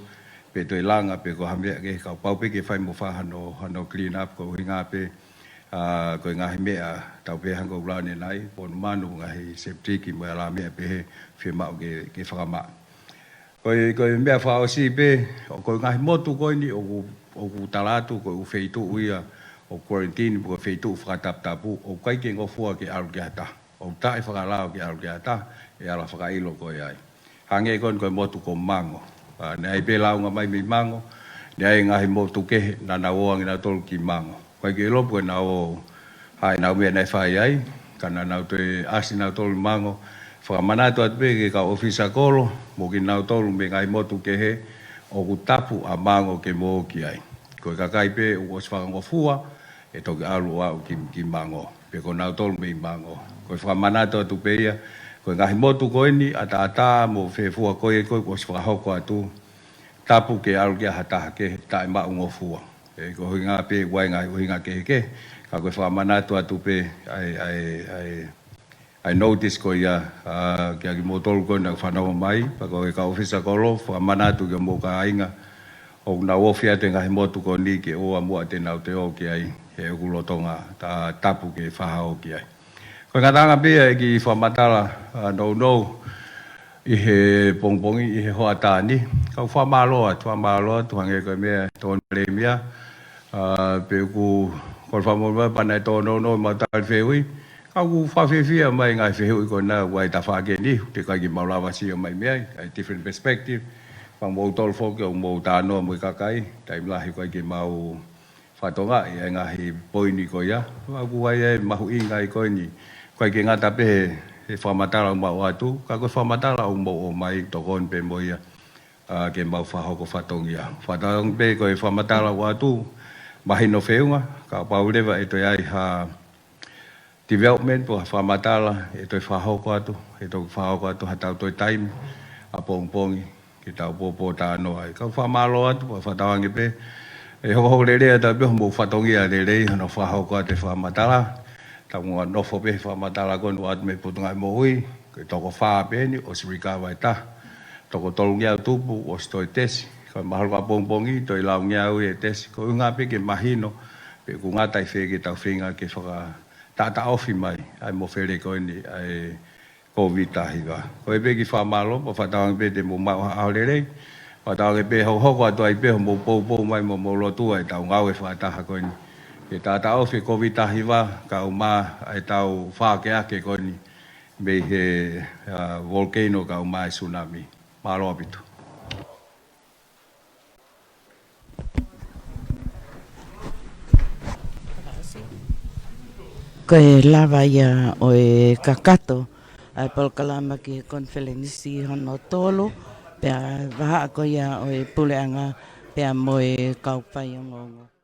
pe toe langa, pe ko ha meʻa kehe, kapau pē ke fai mo fai hano, hano clean up, ko e ʻuhinga pē, ʻa, ko e ngaahi meʻa, tau pehē hangē ko ʻeku lau ʻanenai, monumanu, ngaahi septic, mo e ala meʻa pehē, fiemaʻu ke, ke fakamaʻa. Ko e, ko e meʻa fakaʻosi pē, ʻo ko e ngaahi motu ko eni ʻoku, ʻoku tala atu, ko e ʻū feituʻu ia ʻoku quarantine, ko e feituʻu fakataputapu, ʻoku ʻikai ke ngofua ke ʻalu ki ai ha taha. ʻOku taʻefakalao ke ʻalu ki ai ha taha, ʻe ala fakaʻilo koe ai. Hangē ko eni ko e motu ko Mango. ʻA, naʻe ʻi ai pē lāunga mai mei Mango, naʻe ʻi ai e ngaahi motu kehe, naʻa nau ō ange nautolu ki Mango. ʻOku ʻikai ke ʻilo pe ko e nau ō, ʻa ʻenau meʻa naʻe fai ai, ka naʻa nau toe ʻasi nautolu ʻi Mango. Fakamanatu atu pē ki he kau ʻōfisa kolo, mo kinautolu mei he ngaahi motu kehe, ʻoku tapu ʻa Mango ke mou ō ki ai. Ko e kakai pē ʻoku ʻosi fakangofua, ʻe toki ʻalu ʻo aʻu ki, ki Mango. Pe ko nautolu mei Mango. Ko e fakamanatu atu pē ia, ko e ngaahi motu ko eni, ʻAtaʻatā mo Fefua ko ē ko ē ʻoku ʻosi fakahoko atu, tapu ke ʻalu ki ai ha taha kehe taʻemaʻungofua. ʻE, ko e ʻuhinga pē, ʻoku ʻi ai e ngaahi ʻuhinga kehekehe, ka ko e fakamanatu atu pē, ʻa e, ʻa e, ʻa e, ʻa e notice ko ia, ʻa, kia kimoutolu ko ena ʻoku fanongo mai, pea ko e kau ʻōfisa kolo, fakamanatu ki homou kāinga, ʻoku nau ofi atu e ngaahi motu ko eni ke ʻoua muʻa te nau toe ō ki ai, he ʻoku lolotonga, ta-, tapu ke fakahoko ki ai. Ko e ngataʻanga pē ia e kiʻi fakamatala, ʻa, nounou, ʻi he pongipongi, ʻi he hoʻatā ni, Kau fakamālō atu, fakamālō atu, hangē ko e meʻa ʻa e Palēmia, ʻa, pe ʻoku, ko e fakamolemole pea naʻe tōnounou ʻemau tali fehuʻi. Ka ʻoku fakafiefia mai e ngaahi fehuʻi ko ena ʻoku ʻi ai e tafaʻaki ʻe niʻihi, ʻoku teʻeki ai ke mau lava ʻo sio mai mei ai, ʻa e different perspective. Pea mo kimoutolu foki ʻoku mou talanoa mo e kakai, taimi lahi ʻoku ʻikai ke mau fakatokangaʻi e ngaahi poini ko ia. Pea ʻoku ʻi ai e mahuʻinga ia ko eni. ʻOku ʻikai ke ngata pē he, he fakamatala ʻoku mau ʻoatu, ka ko e fakamatala ʻoku mou ʻomai, tokoni pē mo ia, ʻa, ke mau fakahoko fatongia. Fakatauange pē ko e fakamatala ʻoku ʻoatu, mahino feʻunga, kapau leva ʻe toe ʻi ai ha development pe ko ha fakamatala ʻe toe fakahoko atu, ʻe toe fakahoko atu haʻatau toe taimi ʻapongipongi ke tau pōpōtalanoa ai. Kau fakamālō atu, pea fakatauange pē ʻe hokohoko lelei atu pē hoʻomou fatongia lelei hono fakahoko atu e fakamatala. Tau nofo pē he fakamatala ko eni ʻoatu mei he Potungāue Moʻui, ko e toko fā pē eni, ʻosi recover e taha. Toko tolungeau tupu, ʻosi toe tesi. Ko e mahalo ko ʻapongipongi, toe laungeau e tesi. Ko e ʻuhinga pē ke mahino pe ʻoku ngata ʻi fē ke tau feinga ke faka- taʻataʻofi mai ʻa e mofele ko eni ʻa e Kōviti taha hiva. Ko e pē kiʻi fakamālō, pea fakatauange pē te mou maʻu ha ʻaho lelei. Fakatauange pē hokohoko atu ai pē hoʻomou poupou mai mo hoʻomou lotua ʻetau ngāue fakataha ko eni. Ke taʻataʻofi e Kōviti taha hiva, kaeʻumaʻā ʻetau fakeake ko eni mei he, ʻa, volcano kaeʻumaʻā e tsunami. Mālō ʻaupito. Ko e lava ia ʻo e kakato ʻa e polokalama ki he konifelenisi hono tolu, pea vahaʻa ko ia ʻo e puleʻanga pea mo e kau faiongoongo.